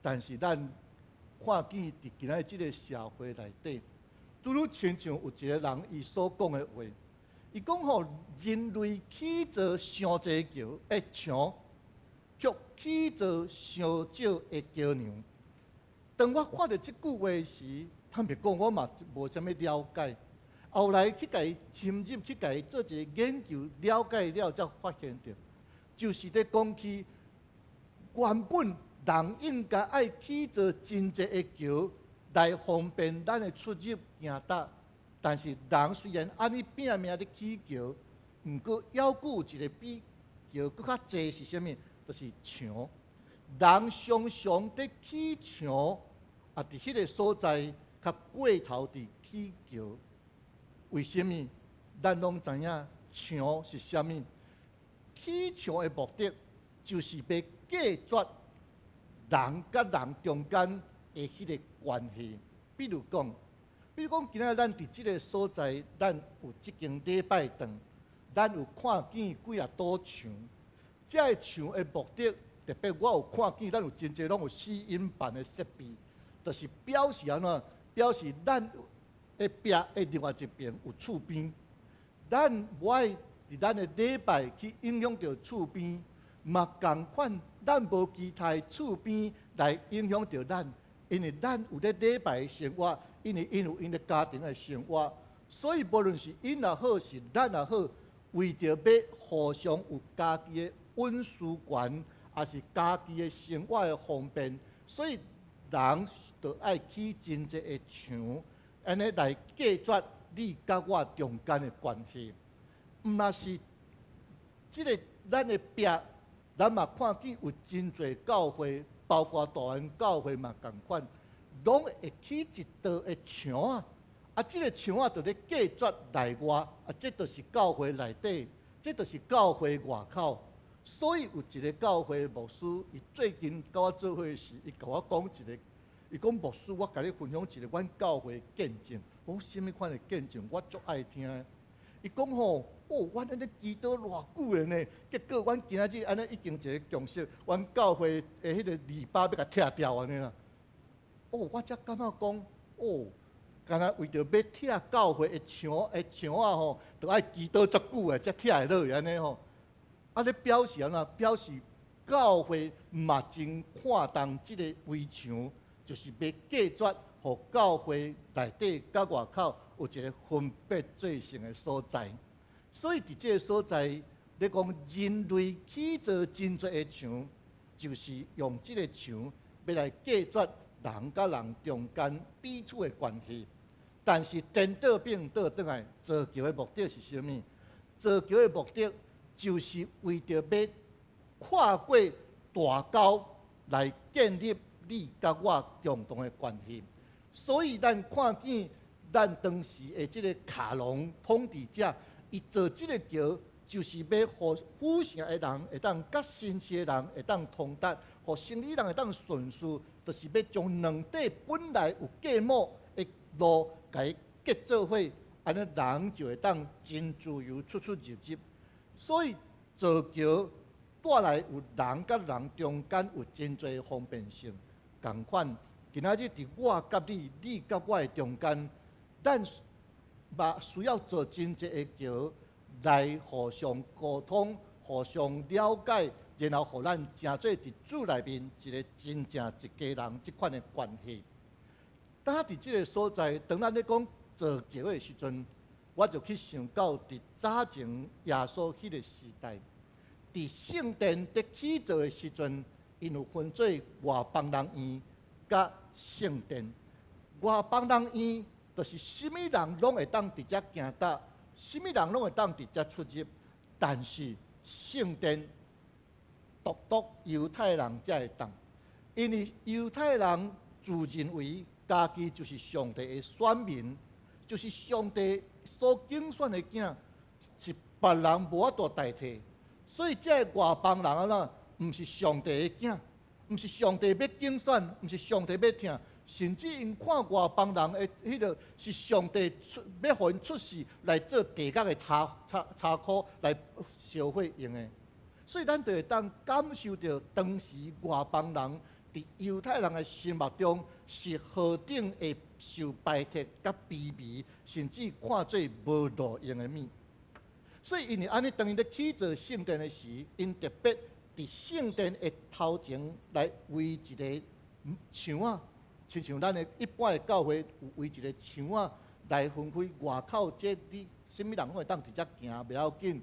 但是咱看見佇今仔這个社會內底，拄拄親像有一个人伊所講的話，伊講吼，人類起造傷濟橋的牆，卻起造傷少的橋梁。當我看著這句話時，坦白講，我嘛無啥物了解。後來去共伊深入去共伊做一个研究，了解了，才發現著，就是咧講起原本人應該愛起造真濟的橋來方便咱的出入行搭，但是人雖然按呢拚命咧起橋，毋過猶閣有一个比橋閣較濟是啥物？就是牆。人常常佇起牆，啊，佇彼个所在較過頭佇起橋。為啥物？咱攏知影牆是啥物？起牆的目的就是欲隔絕人佮人中間的彼个關係。比如講，今仔咱佇這个所在，咱有這間禮拜堂，咱有看見幾仔堵牆。這个牆的目的，特別我有看見，咱有真濟攏有吸音板的設備，就是表示按怎？表示咱的壁的另外一邊有厝邊，咱無愛佇咱的禮拜去影響著厝邊，嘛仝款，咱無期待厝邊來影響著咱，因為咱有咧禮拜的生活，因為𪜶有𪜶的家庭的生活，所以無論是𪜶也好，是咱也好，為著欲互相有家己的隱私權，抑是家己的生活的方便，所以人就愛起真濟的牆，按呢來隔絕你佮我中間的關係。毋若是這个咱的壁，咱嘛看見有真濟教會，包括大安教會嘛仝款，攏會起一道的牆啊！啊，這个牆仔就咧隔絕內外，啊，這就是教會內底，這就是教會外口。所以有一个教會牧師，伊最近佮我做伙時，伊共我講一个，伊講牧師，我共你分享一个阮教會見證。我講啥物款的見證？我足愛聽。伊講吼，哦，阮按呢祈禱偌久了呢，結果阮今仔日按呢已經一个共識，阮教會的彼个籬笆欲共拆掉按呢啦。哦，我才感覺講，哦，敢若為著欲拆教會的牆的牆仔吼，著愛祈禱足久的，才拆會落去按呢吼。啊，咧表示按怎？表示教會嘛真看重這个圍牆，就是欲隔絕，予教會內底佮外口有一个分別做聖的所在。所以佇這个所在，咧講人類起造真濟的牆，就是用這个牆欲來隔絕人佮人中間彼此的關係。但是顛倒變倒轉來，造橋的目的是啥物？造橋的目的就是為著欲跨過大溝來建立你佮我共同的關係。所以咱看見咱當時的這个卡龍統治者，伊造這个橋，就是欲予府城的人會當佮新市的人會當通達，予生理人會當順遂，就是欲將兩地本來有隔膜的路，共伊結做伙，按呢人就會當真自由出出入入。所以造橋帶來有人佮人中間有真濟方便性，仝款今仔日佇我佮你、你佮我的中間，咱嘛需要造真濟的橋來互相溝通、互相了解，然後予咱成做佇主內面一个真正一家人這款的關係。當佇這个所在，當咱咧講造橋的時陣，我就去想到佇早前耶穌彼个時代，佇聖殿佇起造的時陣，𪜶有分做外邦人院佮聖殿。外邦人院就是啥物人攏會當佇遮行踏，啥物人攏會當佇遮出入，但是聖殿獨獨猶太人才會當，因為猶太人自認為家己就是上帝的選民，就是上帝所揀選的囝，是別人無法度代替。所以這个外邦人按怎，毋是上帝的囝，毋是上帝欲揀選，毋是上帝欲疼，甚至𪜶看外邦人的彼个是上帝出欲予𪜶出世來做地獄的柴柴柴箍來燒火用的。所以咱就會當感受著當時外邦人佇猶太人的心目中是何等會受排斥、佮卑微，甚至看做無路用的物。所以，因為按呢，當𪜶咧起造聖殿的時，𪜶特別佇聖殿的頭前來圍一个牆仔，親像咱的一般的教會有圍一个牆仔來分開外口，這你啥物人攏會當佇遮行，袂要緊。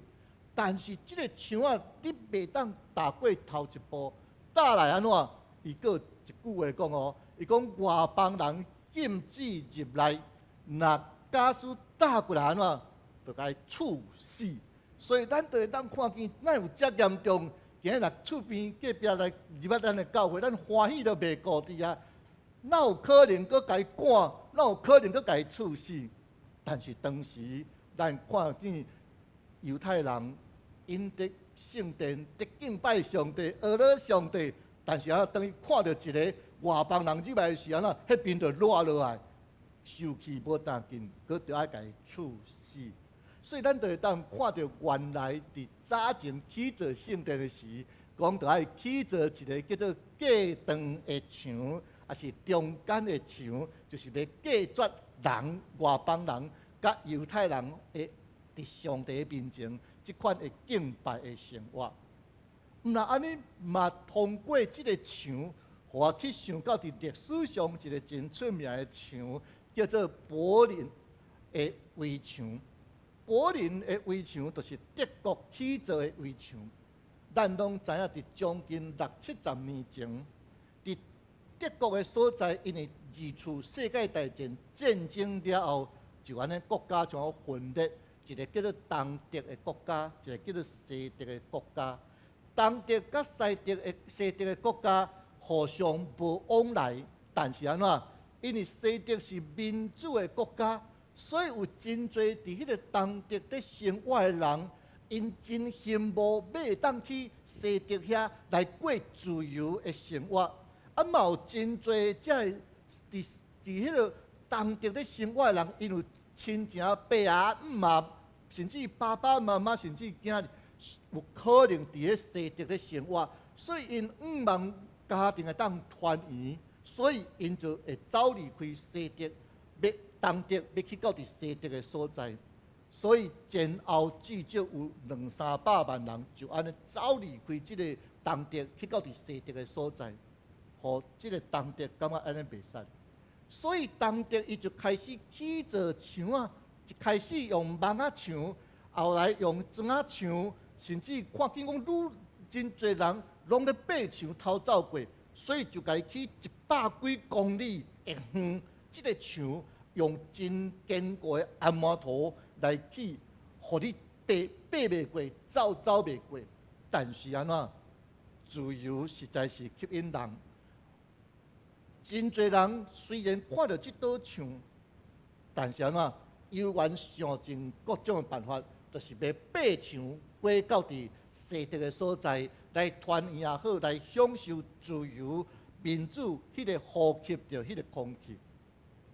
但是這个牆仔你袂當踏過頭一步，踏來按怎？伊閣有一句話講哦，伊講外邦人禁止入來，若假使踏過來按怎，就共伊處死。所以咱就會當看見，哪有遮嚴重？今日若厝邊隔壁來入來咱的教會，咱歡喜都袂顧佇遐，哪有可能閣共伊趕？哪有可能閣共伊處死？但是當時咱看見猶太人，𪜶佇聖殿佇敬拜上帝、學了上帝，但是啊，當伊看著一个外邦人入來時，按怎，彼面就熱落來，受氣無當緊，閣著愛共伊處死。所以咱就會當看著原來佇早前起造聖殿的時，講著愛起造一个叫做隔斷的牆，抑是中間的牆，就是欲隔絕人外邦人佮猶太人的佇上帝面前這款的敬拜的生活。毋若按呢嘛通過這个牆，予我去想到佇歷史上一个真出名的牆，叫做柏林的圍牆。柏林的圍牆就是德國起造的圍牆。咱攏知影，佇將近六七十年前，佇德國的所在，因為二次世界大戰戰爭了後，就按呢國家將分裂，一個叫做東德的國家，一個叫做西德的國家。東德佮西德的國家互相無往來，但是按怎？因為西德是民主的國家，所以有真濟佇彼個東德佇生活的人，𪜶真羨慕欲會當去西德遐來過自由的生活。啊，嘛有真濟遮的佇彼個東德佇生活的人，𪜶有親情爸仔姆媽，甚至爸爸媽媽，甚至囝兒，有可能佇咧西德佇生活，所以𪜶向望家庭會當團圓，所以𪜶就會走離開西德，欲東德，欲去到佇西德的所在。所以前後至少有兩三百萬人就按呢走離開這個東德，去到佇西德的所在，予這个東德感覺按呢袂使。所以東德伊就開始起造牆仔，一開始用網仔牆，後來用磚仔牆，甚至看見講愈真濟人攏咧爬牆偷走過，所以就共伊起一百幾公里的遠，這个牆用真堅固的紅毛土來起，予你爬爬袂過，走走袂過。但是按怎？自由實在是吸引人。真濟人雖然看著這堵牆，但是按怎？猶原想盡各種的辦法，就是欲爬牆過到佇西德的所在來團圓也好，來享受自由民主彼个呼吸著彼个空氣。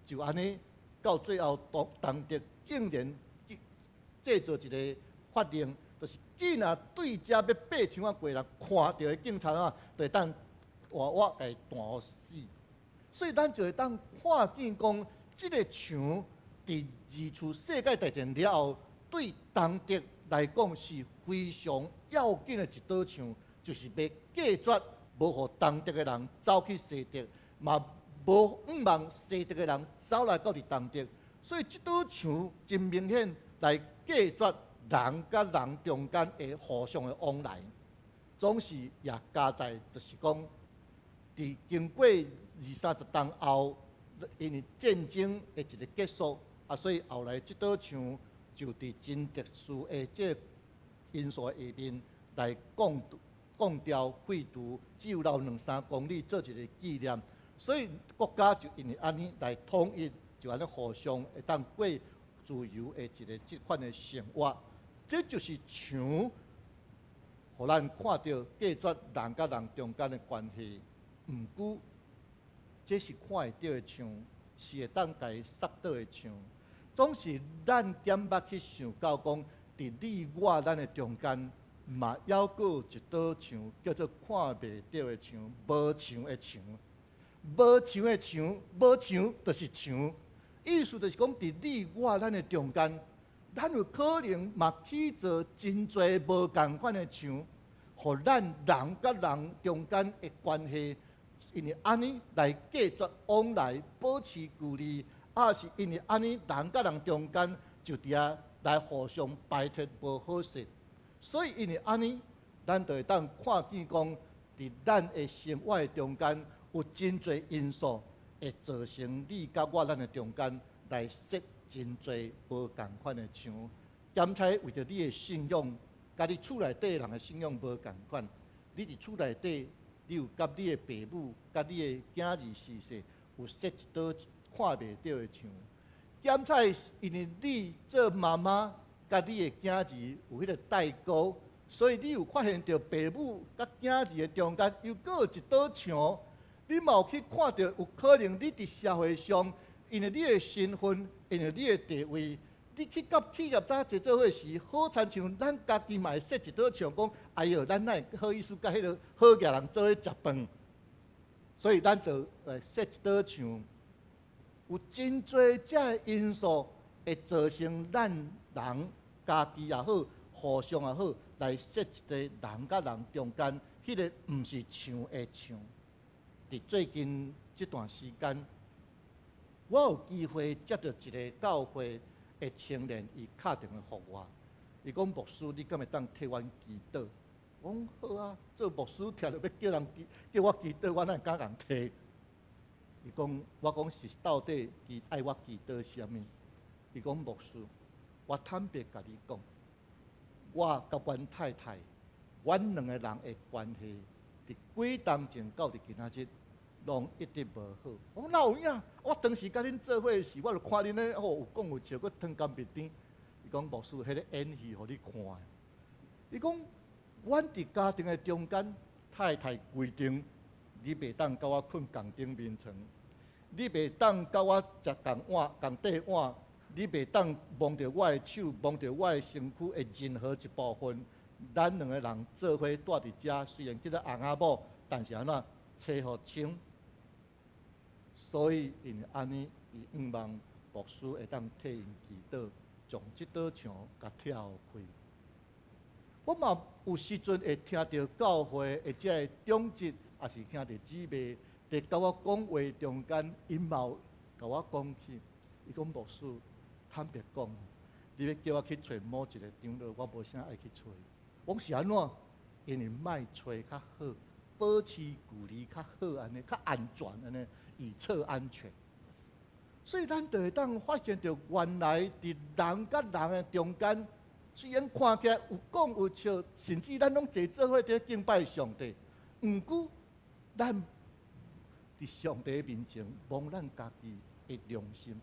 就按呢，到最後，東德竟然製造一个法令，就是既若對遮欲爬牆仔過人看著的警察啊，就會當活活共伊彈予死。所以咱就會當看見講，這个牆佇二次世界大戰了後，對東德來講是非常要緊的一堵牆，就是欲隔絕，無予東德的人走去西德，嘛無向望西德的人走來到佇東德。所以這堵牆真明顯來隔絕人佮人中間的互相的往來，總是也加在就是講，佇經過二三十冬後，因為戰爭的一个結束，啊，所以後來這堵牆就佇真特殊的這个因素下面來降降掉廢除，只有留兩三公里做一个紀念。所以國家就因為按呢來統一，就按呢互相會當過自由的一个這款的生活。這就是牆，予咱看著隔絕人佮人中間的關係。毋過，這是看會著的牆，是會當共伊殺倒的牆。總是咱點捌去想到講，佇你我咱的中間，嘛猶閣有一堵牆，叫做看袂著的牆，無牆的牆。無牆的牆，無牆就是牆。意思就是講，佇你我咱的中間，咱有可能嘛起造真濟無仝款的牆，予咱人佮人中間的關係，因為按呢來隔絕往來，保持距離，抑是因為按呢人佮人中間就佇遐來互相排斥無好勢。所以因為按呢，咱就會當看見講，佇咱的生活的中間有真濟因素會造成你佮我咱的中間來設真濟無仝款的牆。兼且為著你的信仰，佮你厝內底人的信仰無仝款，你佇厝內底，你有佮你的爸母、佮你的囝兒婿婿有設一堵看袂著的牆。兼且因為你做媽媽，佮你的囝兒有彼个代溝，所以你有發現著爸母佮囝兒的中間又閣有一堵牆。你嘛有去看著，有可能你佇社會上，因為你的身份，因為你的地位，你去佮企業家坐做伙時，好親像咱家己嘛會設一堵牆，講哎喲，咱哪會好意思佮彼个好額人做伙食飯？所以咱就來設一堵牆。有真濟這个因素會造成咱人家己也好，互相也好，來設一个人佮人中間，彼个毋是牆的牆。佇最近這段時間，我有機會接著一个教會的青年，伊敲電話予我，伊講牧師，你敢會當替阮祈禱？我講好啊，做牧師聽著欲叫人祈，叫我祈禱，我哪會敢共提？伊講，我講是到底伊愛我祈禱啥物？伊講牧師，我坦白共你講，我佮阮太太，阮兩个人的關係，佇幾冬前到佇今仔日，攏一直無好。我講哪有影？我當時佮恁做伙時，我就看恁咧，哦，有講有笑，閣糖甘蜜甜。伊講牧師，彼个演戲予你看的。伊講，阮佇家庭的中間，太太規定，你袂當佮我睏仝頂眠床，你袂當佮我食仝碗、仝塊碗，你袂當摸著我的手、摸著我的身軀的任何一部分。咱兩个人做伙蹛佇遮，雖然叫做翁仔某，但是按怎妻予清。所以因為按呢，伊向望牧師會當替𪜶祈禱，將這道牆共拆開。我嘛有時陣會聽著教會或者是長執，抑是兄弟姊妹佇佮我講話中間，𪜶嘛有共我講起，伊講牧師，坦白講，你欲叫我去揣某一个長老，我無啥愛去揣。我講是按怎？因為莫揣較好，保持距離較好，按呢較安全，按呢以策安全。所以咱就會當發現著，原來佇人佮人的中間，雖然看起來有講有笑，甚至咱攏坐做伙佇敬拜上帝，毋過咱佇上帝面前摸咱家己的良心，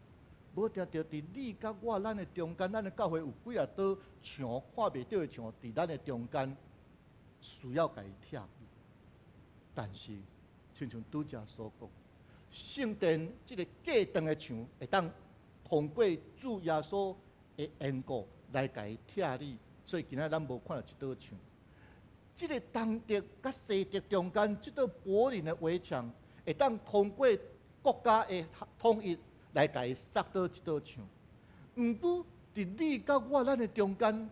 無定著佇你佮我咱的中間，咱的教會有幾若道牆看袂著的牆，佇咱的中間需要共伊拆。但是，親像拄才所講，聖殿這个隔斷的牆會當通過主耶穌的緣故來共伊拆去，所以今仔咱無看著這道牆。這个東德佮西德中間這道柏林的圍牆，會當通過國家的統一來共伊殺倒這道牆。毋過，佇你佮我咱的中間，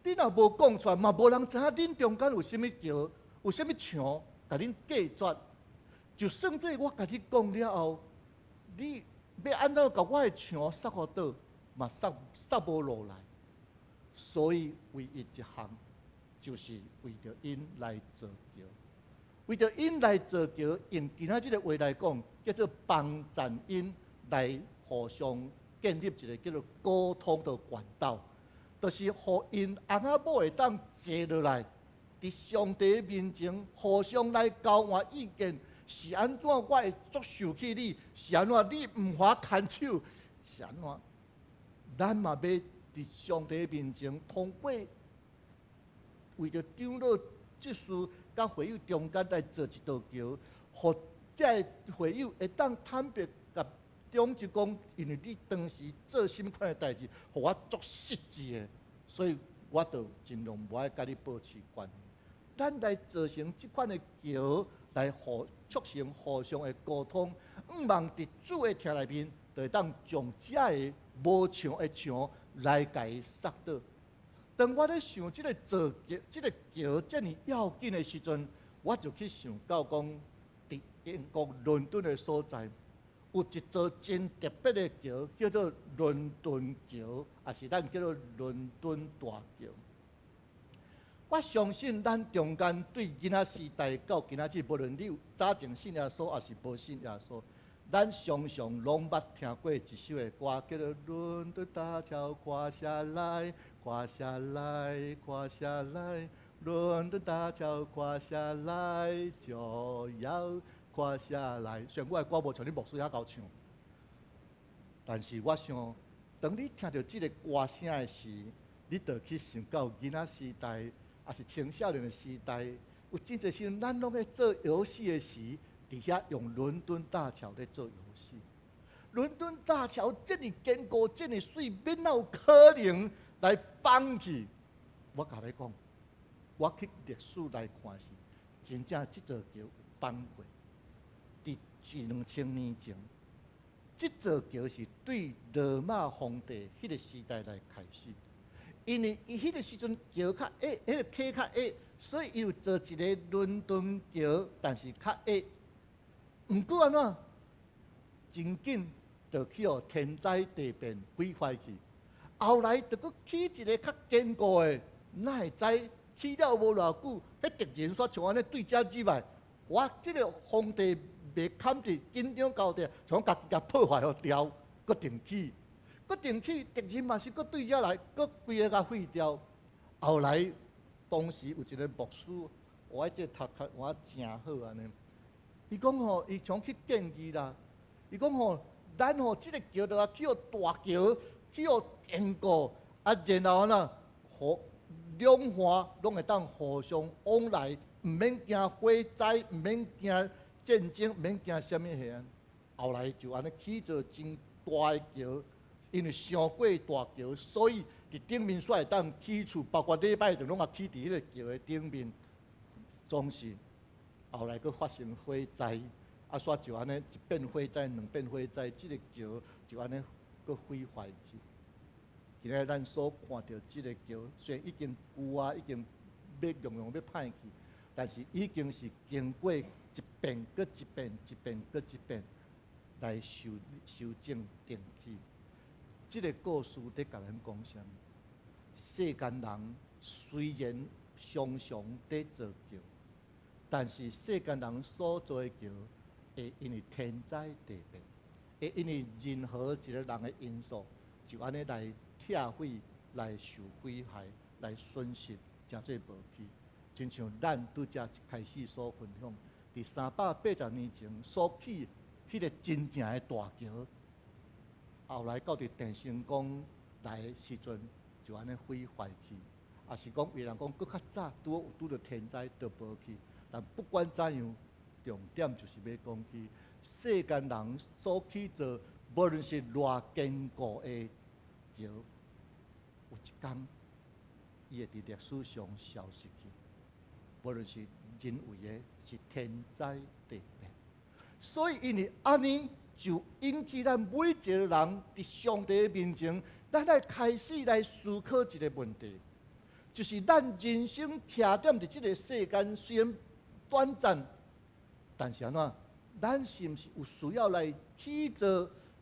你若無講出來，嘛無人知影恁中間有啥物橋，有啥物牆，共恁隔絕。就算做我共你講了後，你欲按怎共我的牆殺予倒，嘛殺殺無落來。所以唯一一項，就是為著𪜶來造橋，為著𪜶來造橋，用今仔這个話來講，叫做幫贊𪜶來互相建立一个叫做溝通的管道，就是予𪜶翁仔某會當坐落來，佇上帝面前互相來交換意見，是按怎我會足受氣你，是按怎你毋予牽手，是按怎？咱嘛欲佇上帝面前通過為著長老執事佮會友中間來做一道橋，予這个會友會當坦白共長執講，因為你當時做啥物款的代誌，予我足失志的，所以我就盡量無愛佮你保持關係。咱來造成這款的橋，來互促成互相的溝通，向望佇主的疼內面，就會當將這个無牆的牆來共伊殺倒。當我咧想這个造橋、這个橋遮爾要緊的時陣，我就去想到講，佇英國倫敦的所在，有一座真特別的橋，叫做倫敦橋，抑是咱叫做倫敦大橋。我相信咱中間對囡仔時代到今仔日，無論你有早前信耶穌，抑是無信耶穌，咱常常攏捌聽過一首的歌，叫做《倫敦大橋垮下來，垮下來，垮下來，倫敦大橋垮下來就要垮下來》。雖然我的歌無像恁牧師遐𠢕唱，但是我想，當你聽著這个歌聲的時，你就去想到囡仔時代，抑是青少年的時代，有真濟時陣，咱攏咧做遊戲的時，佇遐用倫敦大橋咧做遊戲。倫敦大橋遮爾堅固，遮爾媠，欲哪有可能來崩去？我共你講，我去歷史來看是，真正這座橋有崩過。佇一兩千年前，這座橋是對羅馬皇帝彼个時代來開始。因為伊彼个時陣橋較矮，彼个溪較矮，所以伊有做一个倫敦橋，但是較矮。毋過按怎，真緊就去予天災地變毀壞去。後來就閣起一个較堅固的，哪會知起了無偌久，彼敵人煞像按呢對遮入來，哇！這个皇帝袂堪得緊張交代，像家己共破壞予掉，閣重起，閣重起，敵人嘛是閣對遮來，閣規个共毀掉。後來當時有一个牧師，我這讀較我誠好按呢。伊講吼，伊常去建議啦。伊講吼，咱吼這个橋著愛起予大橋，起予堅固，啊，然後呢，互兩岸攏會當互相往來，毋免驚火災，毋免驚戰爭，毋免驚啥物遐。後來就按呢起做真大的橋，因為傷過大橋，所以佇頂面煞會當起厝，包括禮拜堂攏也起佇彼個橋的頂面。總是後來閣發生火災，啊，煞就按呢一遍火災，兩遍火災，這个橋就按呢閣毀壞去。今仔咱所看著這个橋，雖然已經舊啊，已經欲用用欲歹去，但是已經是經過一遍閣一遍、一遍閣一遍來修修正重起。這个故事佇共咱講啥物？世間人雖然常常佇造橋，但是世間人所做的橋，會因為天災地變，會因為任何一個人的因素，就按呢來拆毀、來受毀害、來損失，誠濟無去。親像咱拄才一開始所分享，佇380年前所起彼个真正的大橋，後來到佇鄭成功來的時陣，就按呢毀壞去。也是講，有人講閣較早拄有拄著天災都無去。但不管怎樣，重點就是欲講起世間人所起造，無論是偌堅固的橋，有一工伊會佇歷史上消失去。無論是人為的，是天災地變。所以因為按呢，就引起咱每一個人佇上帝面前，咱來開始來思考一个問題，就是咱人生徛踮佇這个世間，雖然短暫，但是按怎？咱是毋是有需要來起造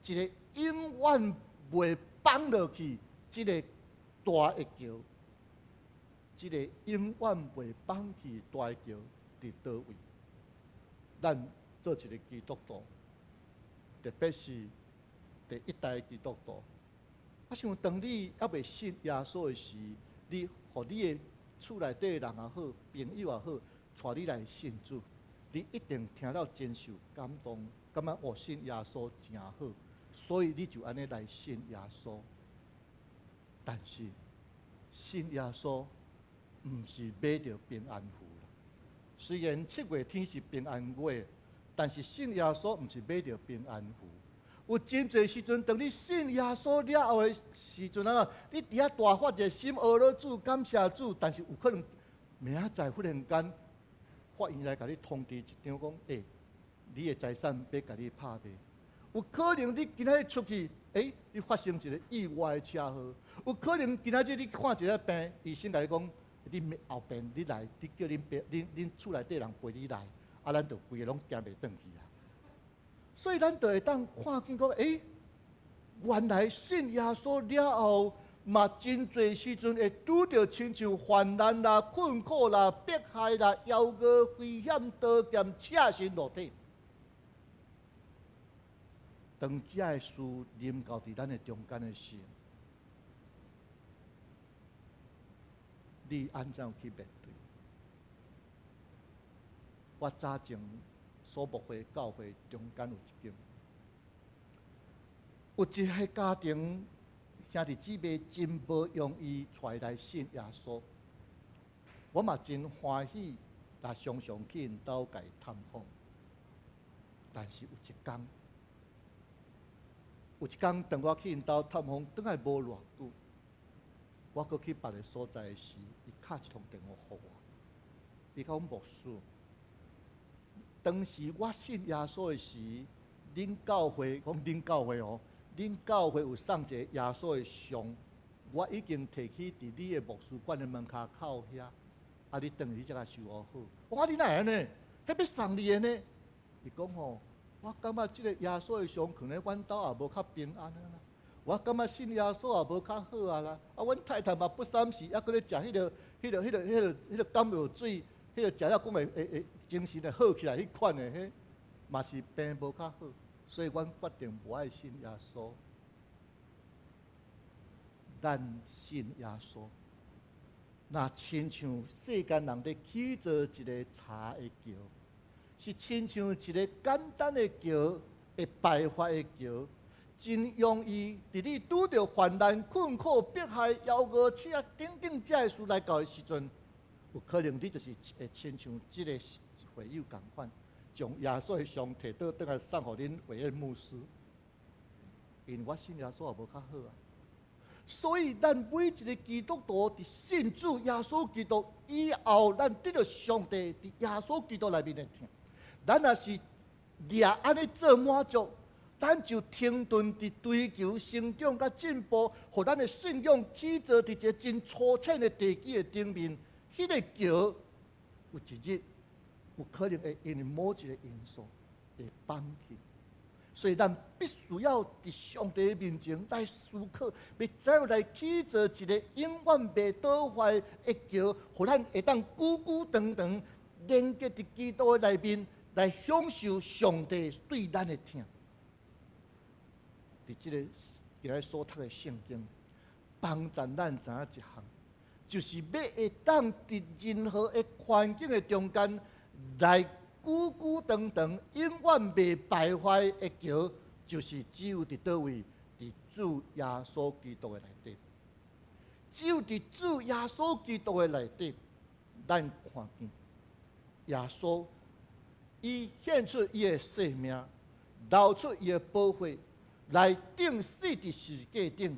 一个永遠袂崩落去這个大的橋？這个永遠袂崩去大的橋佇佗位？咱做一个基督徒，特別是第一代基督徒，我想當你猶未信耶穌的時，你予你的厝內底人也好，朋友也好，帶你來信主，你一定聽了真受感動，感覺我信耶穌誠好，所以你就按呢來信耶穌。但是信耶穌毋是買著平安符啦。雖然7月天是平安月，但是信耶穌毋是買著平安符。有真濟時陣，當你信耶穌了後的時陣啊，你佇遐大發一个心，阿羅主，感謝主，但是有可能明仔載忽然間法院來共你通知一張講，欸，你的財產欲共你拍賣。有可能你今仔日出去，欸，你發生一个意外的車禍。有可能今仔日你看一个病，醫生共你講，你後邊你來，你叫恁爸、恁恁厝內底人陪你來，啊，咱就規个攏行袂轉去啊。所以咱就會當看見講，欸，原來信耶穌了後，嘛真濟時陣會拄著親像患難啦、困苦啦、迫害啦、枵餓、危險、刀劍、赤身露體。當這个事臨到佇咱的中間的時，你按怎去面對？我早前所牧會教會中間有一間，有一个家庭兄弟姊妹真無容易帶來信耶穌，我嘛真歡喜，若常常去𪜶兜共伊探訪。但是有一工，有一工當我去𪜶兜探訪，轉來無偌久，我閣去別个所在的時，伊敲一通電話予我，伊講牧師，當時我信耶穌的時，恁教會講恁教會哦，恁教會有送一个耶穌的像，我已經提去佇你的牧師館的門跤口遐，啊，你轉去你才共收好。我講你哪會按呢？彼欲送你的呢？伊講吼，我感覺這个耶穌的像囥佇阮兜也無較平安啊啦。我感覺信耶穌也無較好啊啦。啊，阮太太嘛不三時，猶閣咧食彼个彼个感冒水，彼个食了講會精神會好起來，彼款的，彼嘛是病無較好，所以阮決定無愛信耶穌。咱信耶穌，若親像世間人佇起造一个柴的橋，是親像一个簡單的橋，會敗壞的橋，真容易佇你拄著患難、困苦、迫害、枵餓、飢餓等等這个事來到的時陣，有可能你就是會親像這个會友仝款，將耶穌的傷提倒轉來送予恁會的牧師，因為我信耶穌也無較好啊。所以，咱每一个基督徒佇信主耶穌基督以後，咱得著上帝佇耶穌基督內面的疼。咱若是掠按呢做滿足，咱就停頓佇追求成長佮進步，予咱的信仰起造佇一个真粗淺的地基的頂面。彼个橋有一日有可能會因為某一个因素會崩去。所以，咱必須要佇上帝面前來思考，欲怎樣來起造一个永遠袂倒壞的橋，予咱會當久久長長連結佇基督的內面，來享受上帝對咱的疼。佇這个今日所讀的聖經，幫助咱知影一項，就是欲會當佇任何的環境的中間來久久長長、永遠袂敗壞的橋，就是只有佇佗位？佇主耶穌基督的內底。只有佇主耶穌基督的內底，咱看見耶穌伊獻出伊的性命，流出伊的寶血，來釘死佇十字架頂。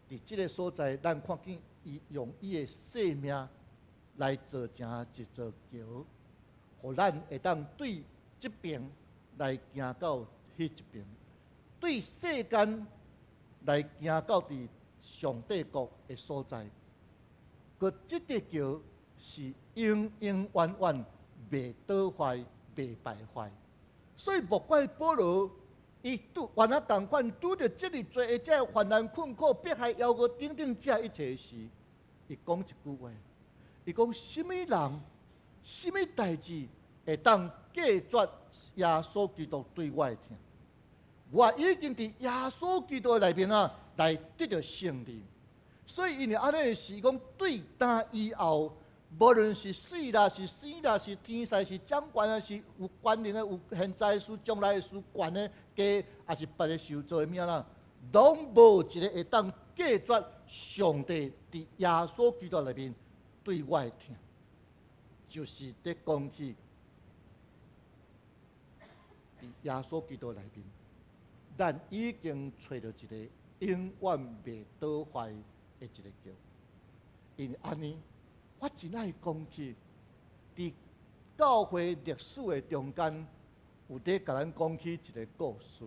佇這个所在，咱看見伊用伊的性命來造成一座橋，予咱會當對這爿來行到彼一爿，對世間來行到佇上帝國的所在。閣這個橋是永永遠遠袂倒壞、袂敗壞。所以莫怪保羅伊拄原來仝款拄著這麼濟的這个患難、困苦、迫害、枵餓等等這一切時，伊講一句話，伊講啥物人、啥物代誌會當隔絕耶穌基督對我的疼？我已經佇耶穌基督的內面啊，來得著勝利。所以因為按呢是講對今以後，無論是死啦、是生啦、是天使、是掌權啊、是有權能的、有現在的事、將來的事、懸的、低，抑是別个受造的物啦，攏無一个會當隔絕上帝佇耶穌基督內面對我的疼，就是佇講起佇耶穌基督內面，咱已經揣著一个永遠袂倒壞的一个橋。因為按呢，我真愛講起，佇教會歷史的中間，有佇共咱講起一个故事。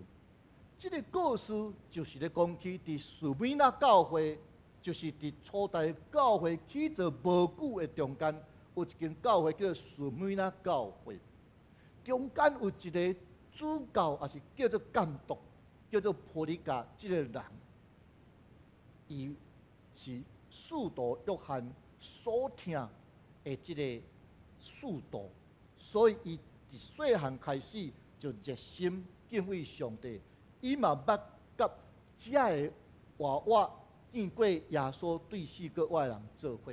這个故事就是咧講起佇士每拿教會，就是佇初代教會起造無久的中間，有一間教會叫做士每拿教會。中間有一个主教，抑是叫做監督，叫做波利甲這个人，伊是使徒約翰所疼的這个使徒，所以伊佇細漢開始就熱心敬畏上帝。伊嘛捌佮遮个活活見過耶穌對四個活的人做伙，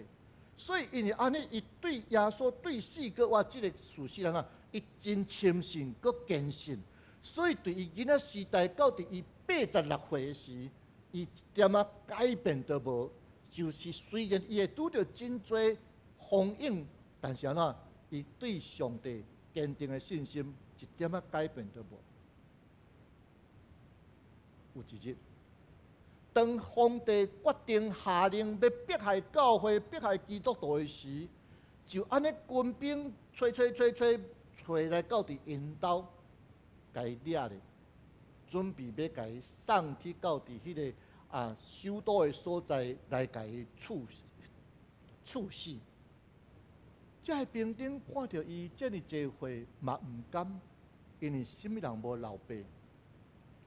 所以因為按呢，伊對耶穌對死閣活這个事實啊，伊真深信，閣堅信，所以對伊囡仔時代到佇伊86歲時，伊一點仔改變都無。就是雖然伊會拄著真濟風湧，但是按怎，伊對上帝堅定的信心一點仔改變都無。有一日，當皇帝決定下令欲迫害教會、迫害基督徒的時，就按呢軍兵揣揣揣揣揣來到佇𪜶兜，共伊掠咧，準備欲共伊送去到佇彼个首都的所在來共伊處死。這个兵丁看著伊這爾濟歲嘛毋甘，因為啥物人無老爸，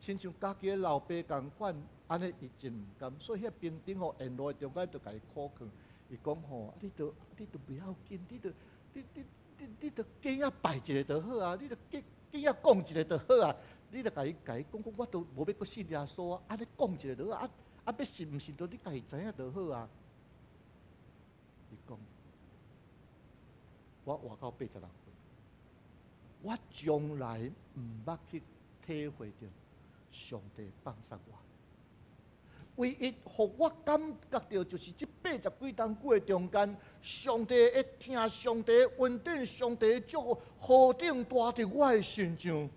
親像家己的老爸仝款，按呢伊真毋甘，所以彼兵丁吼沿路中間就共伊苦勸，伊講吼，你都不要緊，你都簡仔拜一下就好啊，你都簡簡仔講一下就好啊，你就共伊講講，我都無欲閣信耶穌啊，按呢講一下就好啊，啊欲信毋信都你家己知影就好啊。伊講，我活到86歲，我從來毋捌去體會著上帝放殺我。唯一予我感覺著，就是這80幾冬久的中間，上帝會疼，上帝恩典，上帝祝福何等大佇我的身上。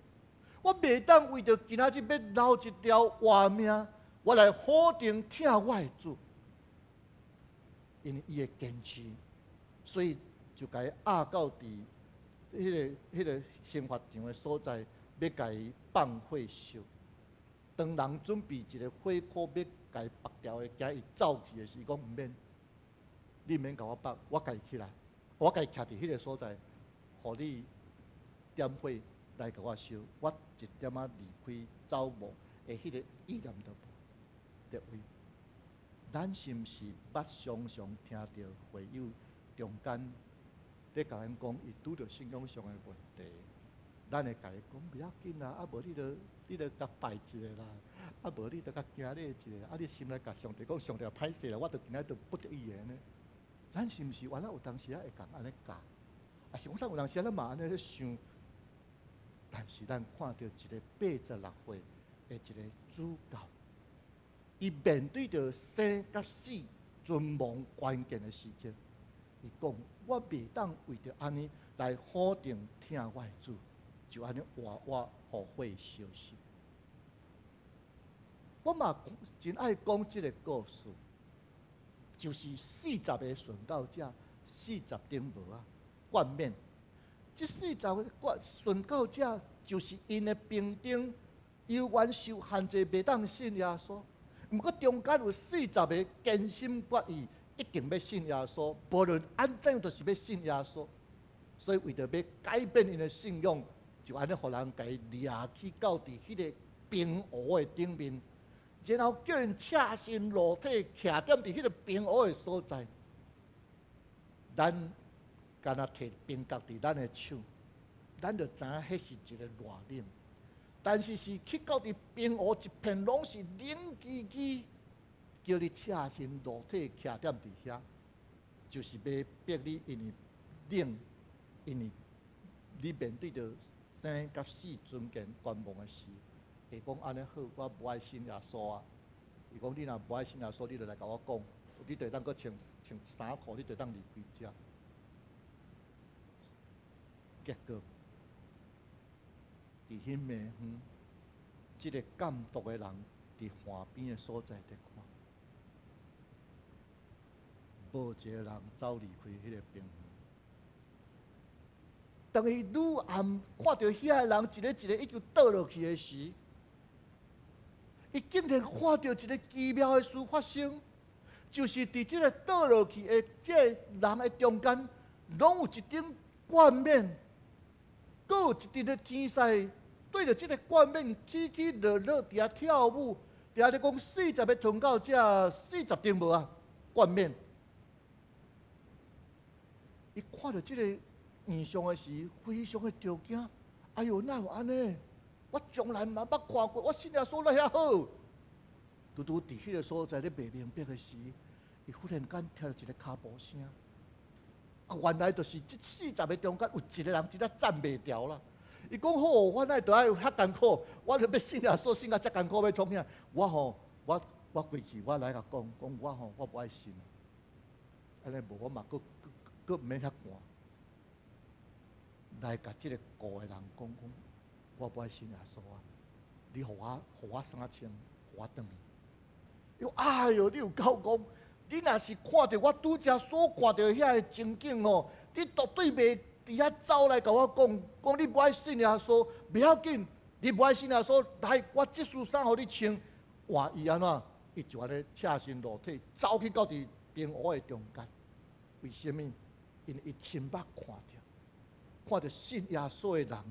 我袂當為著今仔日欲留一條活命，我來否定疼我的主，因為伊的堅持，所以就共伊押到佇彼個刑罰場的所在，欲共伊放火燒。當人準備一个火箍欲共伊縛牢的，驚伊走去的時，伊講毋免，你毋免共我縛，我家己起來，我家己徛佇彼个所在，予你點火來共我燒，我一點仔離開走亡的彼個意念都無。各位，咱是毋是捌常常聽著會友中間咧共咱講，伊拄著信仰上的問題，咱會共伊講不要緊啦，啊無你著共拜一下啦，啊無你著共行禮一下，啊你心內共上帝講，上帝歹勢啦，我著今仔著不得已的呢。咱是毋是原來有當時仔會共按呢教？啊是講咱有當時仔咱嘛按呢咧想，但是咱看著一个86歲的一个主教，伊面對著生佮死存亡關鍵的時刻，伊講我袂當為著按呢來否定疼我的主，就按呢活活予火燒死。我嘛真愛講這个故事，就是四十个殉道者，四十頂帽仔冠冕。這四十个冠殉道者，就是𪜶的兵丁，猶原受限制，袂當信耶穌。毋過中間有四十个堅心決意，一定欲信耶穌，無論按怎樣，就是欲信耶穌。所以為著欲改變𪜶的信仰，就按呢予人共伊掠去到佇彼个冰湖的頂面，然後叫𪜶赤身露體徛踮佇彼个冰湖的所在。咱干焦提冰角佇咱的手，咱就知影彼是一个熱冷。但是是去到佇冰湖一片攏是冷吱吱，叫你赤身露體徛踮佇遐，就是欲逼你，因為冷，因為你面對著生佮死尊嚴懸亡的時，會講按呢好，我無愛信耶穌啊。伊講你若無愛信耶穌，你就來共我講，你就會當閣穿穿衫褲，你就會當離開遮。結果，佇彼暝昏，這个監督的人佇岸邊的所在佇看，無一个人走離開彼个冰湖。當伊愈暗看著遐个人一个一個已經倒落去的時，伊竟然看著一个奇妙的事發生，就是佇這个倒落去的這个人的中間，攏有一頂冠冕，閣有一陣的天使對著這个冠冕起起落落佇遐跳舞，佇遐咧講四十个殉道者，四十頂帽仔冠冕。伊看著這个異象的時，非常的著驚。哎喲，哪有按呢？我從來嘛捌看過，我信耶穌來遐好。拄拄佇彼个所在咧袂明白的時，伊忽然間聽著一个跤步聲。啊，原來就是這四十个中間有一个人真正站袂牢啦。伊講好，我哪會著愛遐艱苦？我著欲信耶穌，信甲遮艱苦欲創啥？我吼，我過去，我來共講，講我吼，我無愛信。按呢無我嘛，閣閣閣毋免遐寒。來共這个顧的人講講，我無愛信耶穌啊！你予我衫穿，予我轉去。伊講哎喲，你有夠戇！你若是看著我拄才所看著遐个情景吼，你絕對袂佇遐走來共我講，講你無愛信耶穌，袂要緊，你無愛信耶穌，來，我這束衫予你穿，換伊按怎？伊就按呢赤身露體走去到佇冰湖的中間。為啥物？因為伊親目看著，看著信耶穌的人，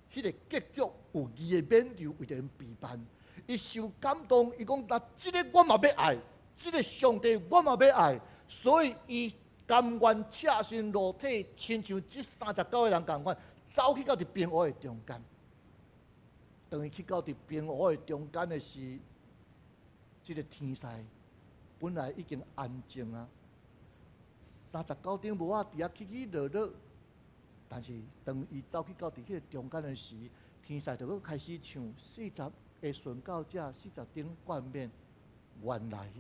彼个結局有義的免猶為著𪜶備辦，伊受感動，伊講：那這个我嘛欲愛，這个上帝我嘛欲愛，所以伊甘願赤身露體，親像這39個人仝款，走去到佇冰湖的中間。當伊去到佇冰湖的中間的時，這个天使本來已經安靜啊，39頂帽仔佇遐起起落落，但是當伊走去到佇彼个中間的時，天使就閣開始唱四十个殉教者，四十頂冠冕。原來，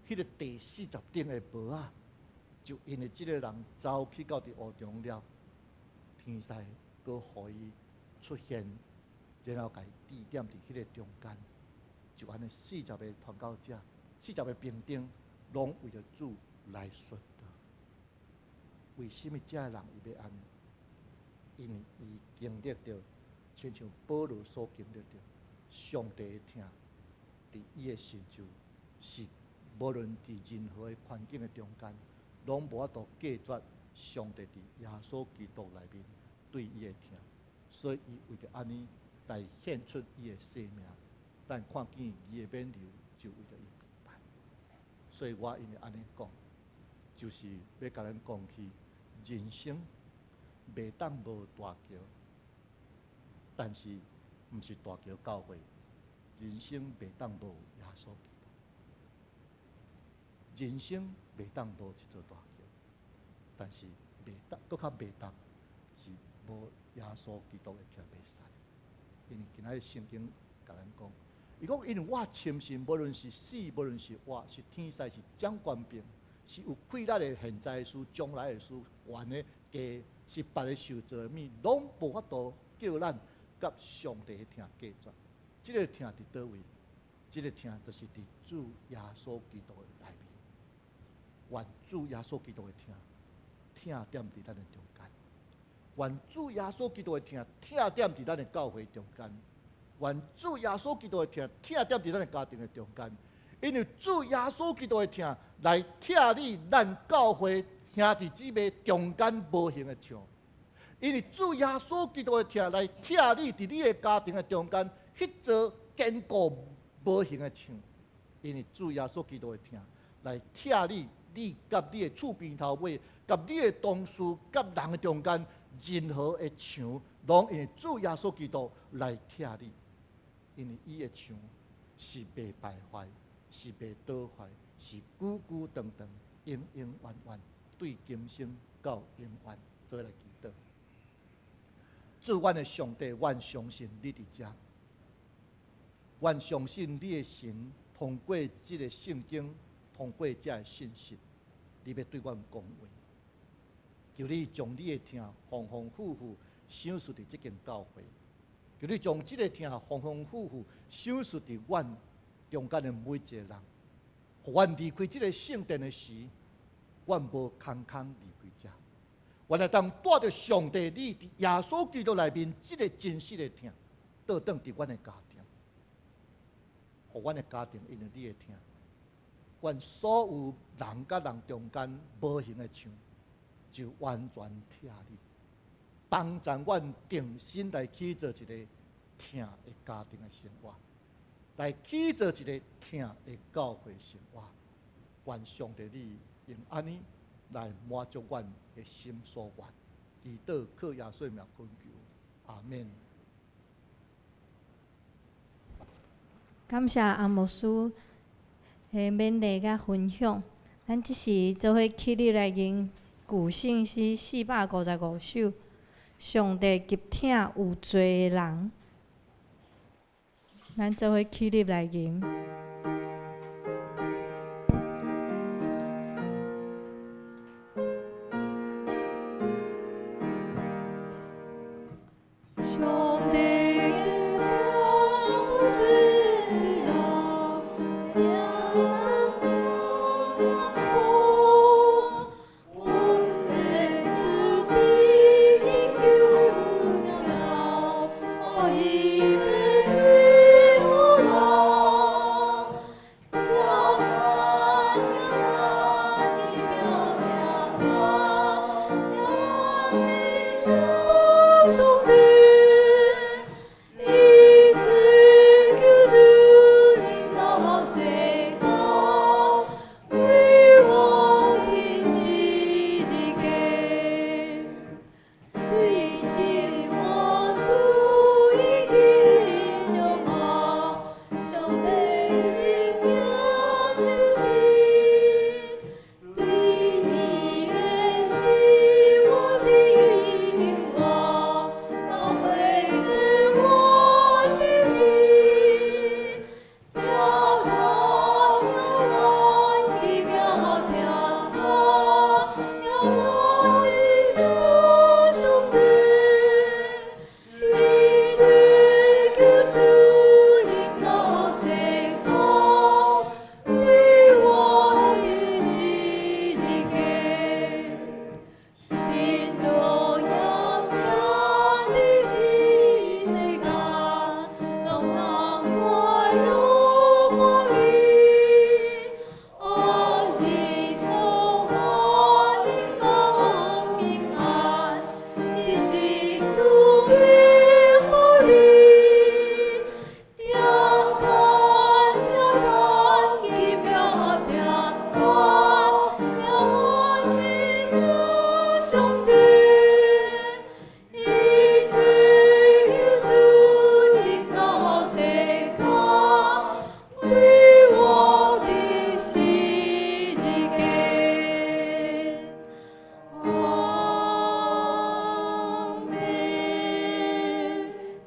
彼个第四十頂的帽仔，就因為這个人走去到佇湖中了，天使閣予伊出現，然後共伊指點佇彼个中間，就按呢四十个傳教者，四十个兵丁，攏為著主來殉道。為什麼這个人伊欲按呢？因為伊經歷著，親像保羅所經歷著，上帝的疼，佇伊的成就是，無論佇任何的環境的中間，攏無法度隔絕上帝佇耶穌基督內面對伊的疼，所以伊為著按呢來獻出伊的生命，咱看見伊的挽留就為著伊預備。所以我因為按呢講，就是欲共咱講起人生袂當無大橋，但是毋是大橋教會，人生袂當無耶穌基督。人生袂當無這座大橋，但是袂當，閣較袂當是無耶穌基督的疼袂使。因為今仔日聖經共咱講，伊講因為我深信，無論是死，無論是活，是天使，是掌權柄，是有氣力的現在的事、將來的事、懸的低，是別个受造的物，攏無法度叫咱佮上帝的疼隔絕。這个疼佇佗位？這个疼就是佇主耶穌基督的內面。願主耶穌基督的疼，疼踮佇咱的中間；願主耶穌基督的疼，疼踮佇咱的教會中間；願主耶穌基督的疼，疼踮佇咱的家庭的中間。因為主耶穌基督的疼來疼你，咱教會兄弟姊妹中間無形的牆。因為主耶穌基督的疼來疼你，佇你的家庭的中間，彼座堅固無形的牆。因為主耶穌基督的疼來疼你，你佮你的厝邊頭尾，佮你的同事，佮人的中間，任何的牆，攏因為主耶穌基督來疼你。因為伊的牆是袂敗壞，是袂倒壞，是久久長長、永永遠遠，對今生到永遠，做伙來祈禱。主，阮的上帝，阮相信你佇遮，阮相信你的神通過這个聖經，通過這个信息，你欲對阮講話。求你將你的疼豐豐富富賞賜佇這間教會，求你將這个疼豐豐富富賞賜佇阮中間的每一個人。予阮離開這个聖殿的時，阮無空空離開遮。阮會當帶著上帝你佇耶穌基督內面這个真實的疼，倒轉佇阮的家庭，予阮的家庭因為你的疼，阮所有人佮人中間無形的牆，就完全拆你，幫助阮重新來起造一个疼的家庭的生活，來起造一个疼的教會生活。願上帝你用按呢來滿足阮的心所願，祈禱靠耶穌名懇求，阿們。感謝阿牧師的勉勵佮分享。咱這時做伙起立來吟舊聖詩455首，上帝極疼有罪的人。咱做伙起立來吟。上帝極疼有罪的人，疼咱苦，恩典慈悲拯救了，愛伊的榮耀。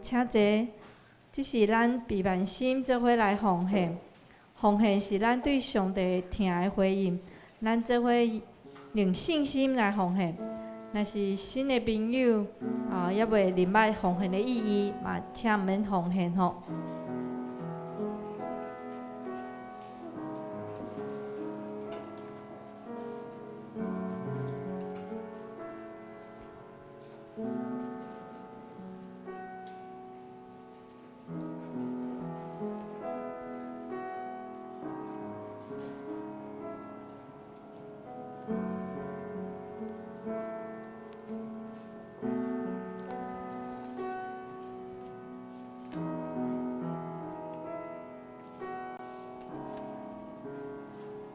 請坐。這是咱避萬心做伙來奉獻，奉獻是咱對上帝疼的回應。咱做伙用信心來奉獻。若是新的朋友啊，猶未明白奉獻的意義，嘛請毋免奉獻吼。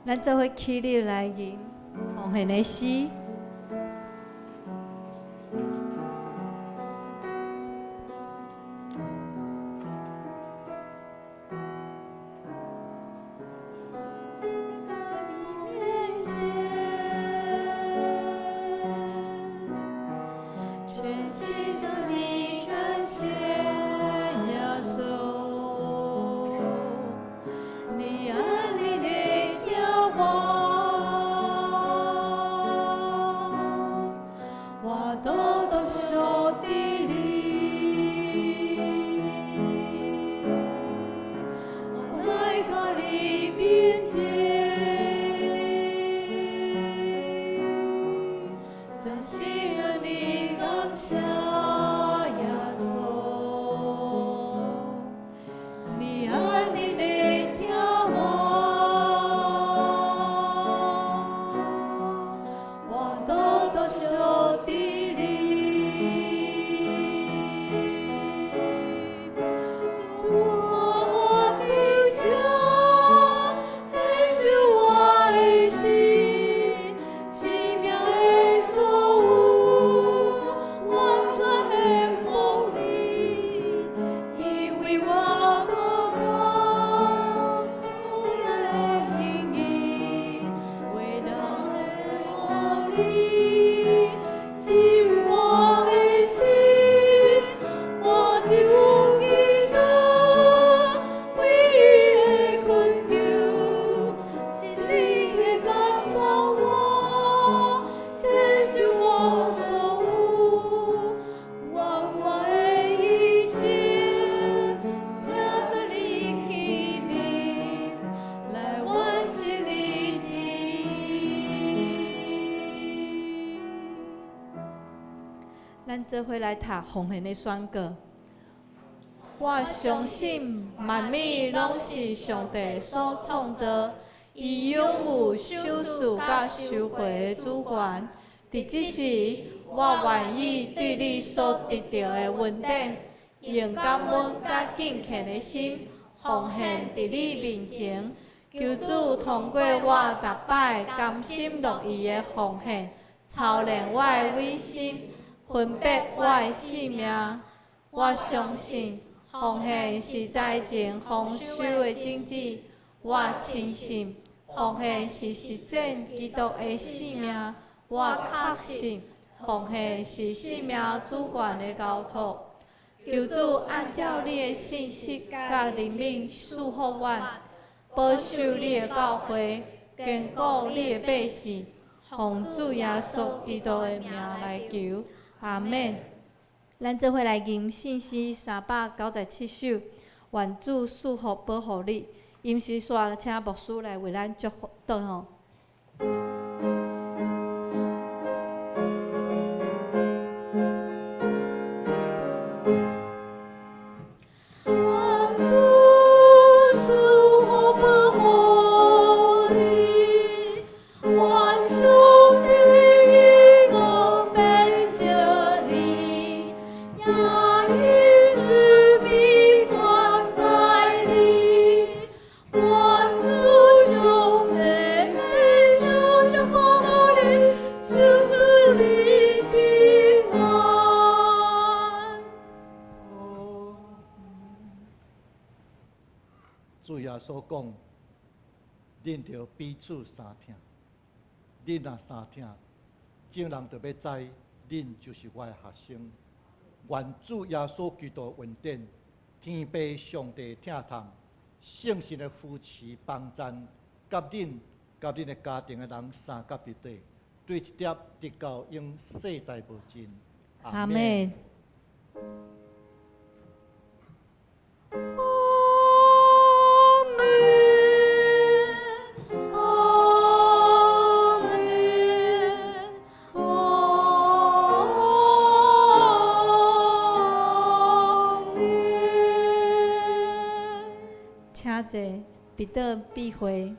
咱做伙起立來吟奉獻的詩。全心向你感謝耶穌，你按你的疼我，我倒倒屬佇你，我來到你面前，真心向你感謝耶穌，你按你的疼我，我倒倒屬佇你，主我的家，拯救我的心，生命的所有，完全獻予你，因為我無靠有的意義，會當獻予你，只有我的心，我只有基督，唯一的懇求，是你的感動我，獻上我所有，願我的一生，成做你器皿，來完成你旨意。咱做伙來讀奉獻的宣告。我相信萬物攏是上帝所創造，伊擁有賞賜佮收回的主權。佇這時，我願意對你所得著的恩典，用感恩佮敬虔的心奉獻佇你面前。求主通過我逐擺甘心樂意的奉獻，操練我的委身，分別我的性命。我相信奉獻是財政豐收的種子。我深信奉獻是實踐基督的性命。我確信奉獻是生命主權的交託。求主按照你的信實佮憐憫賜福阮，保守你的教會，堅固你的百姓。奉主耶穌基督的名來求，阿們。咱做伙來吟聖詩397首，願主賜福保護你。吟詩煞，請牧師來為咱祝福禱吼。願主賜福保護你，願上帝的光明照你，也以慈悲款待你。願主上帝的手祝福你，賜賜你平安。主耶穌講：恁著彼此相疼，恁若相疼，眾人就欲知恁就是我的學生。願主耶穌基督恩典、天父上帝疼痛、聖神的扶持幫贊，佮恁佮恁的家庭的人相佮佇底，對這粒直到永世代無盡。阿們。阿們，阿們，阿們。請坐，彼得閉會。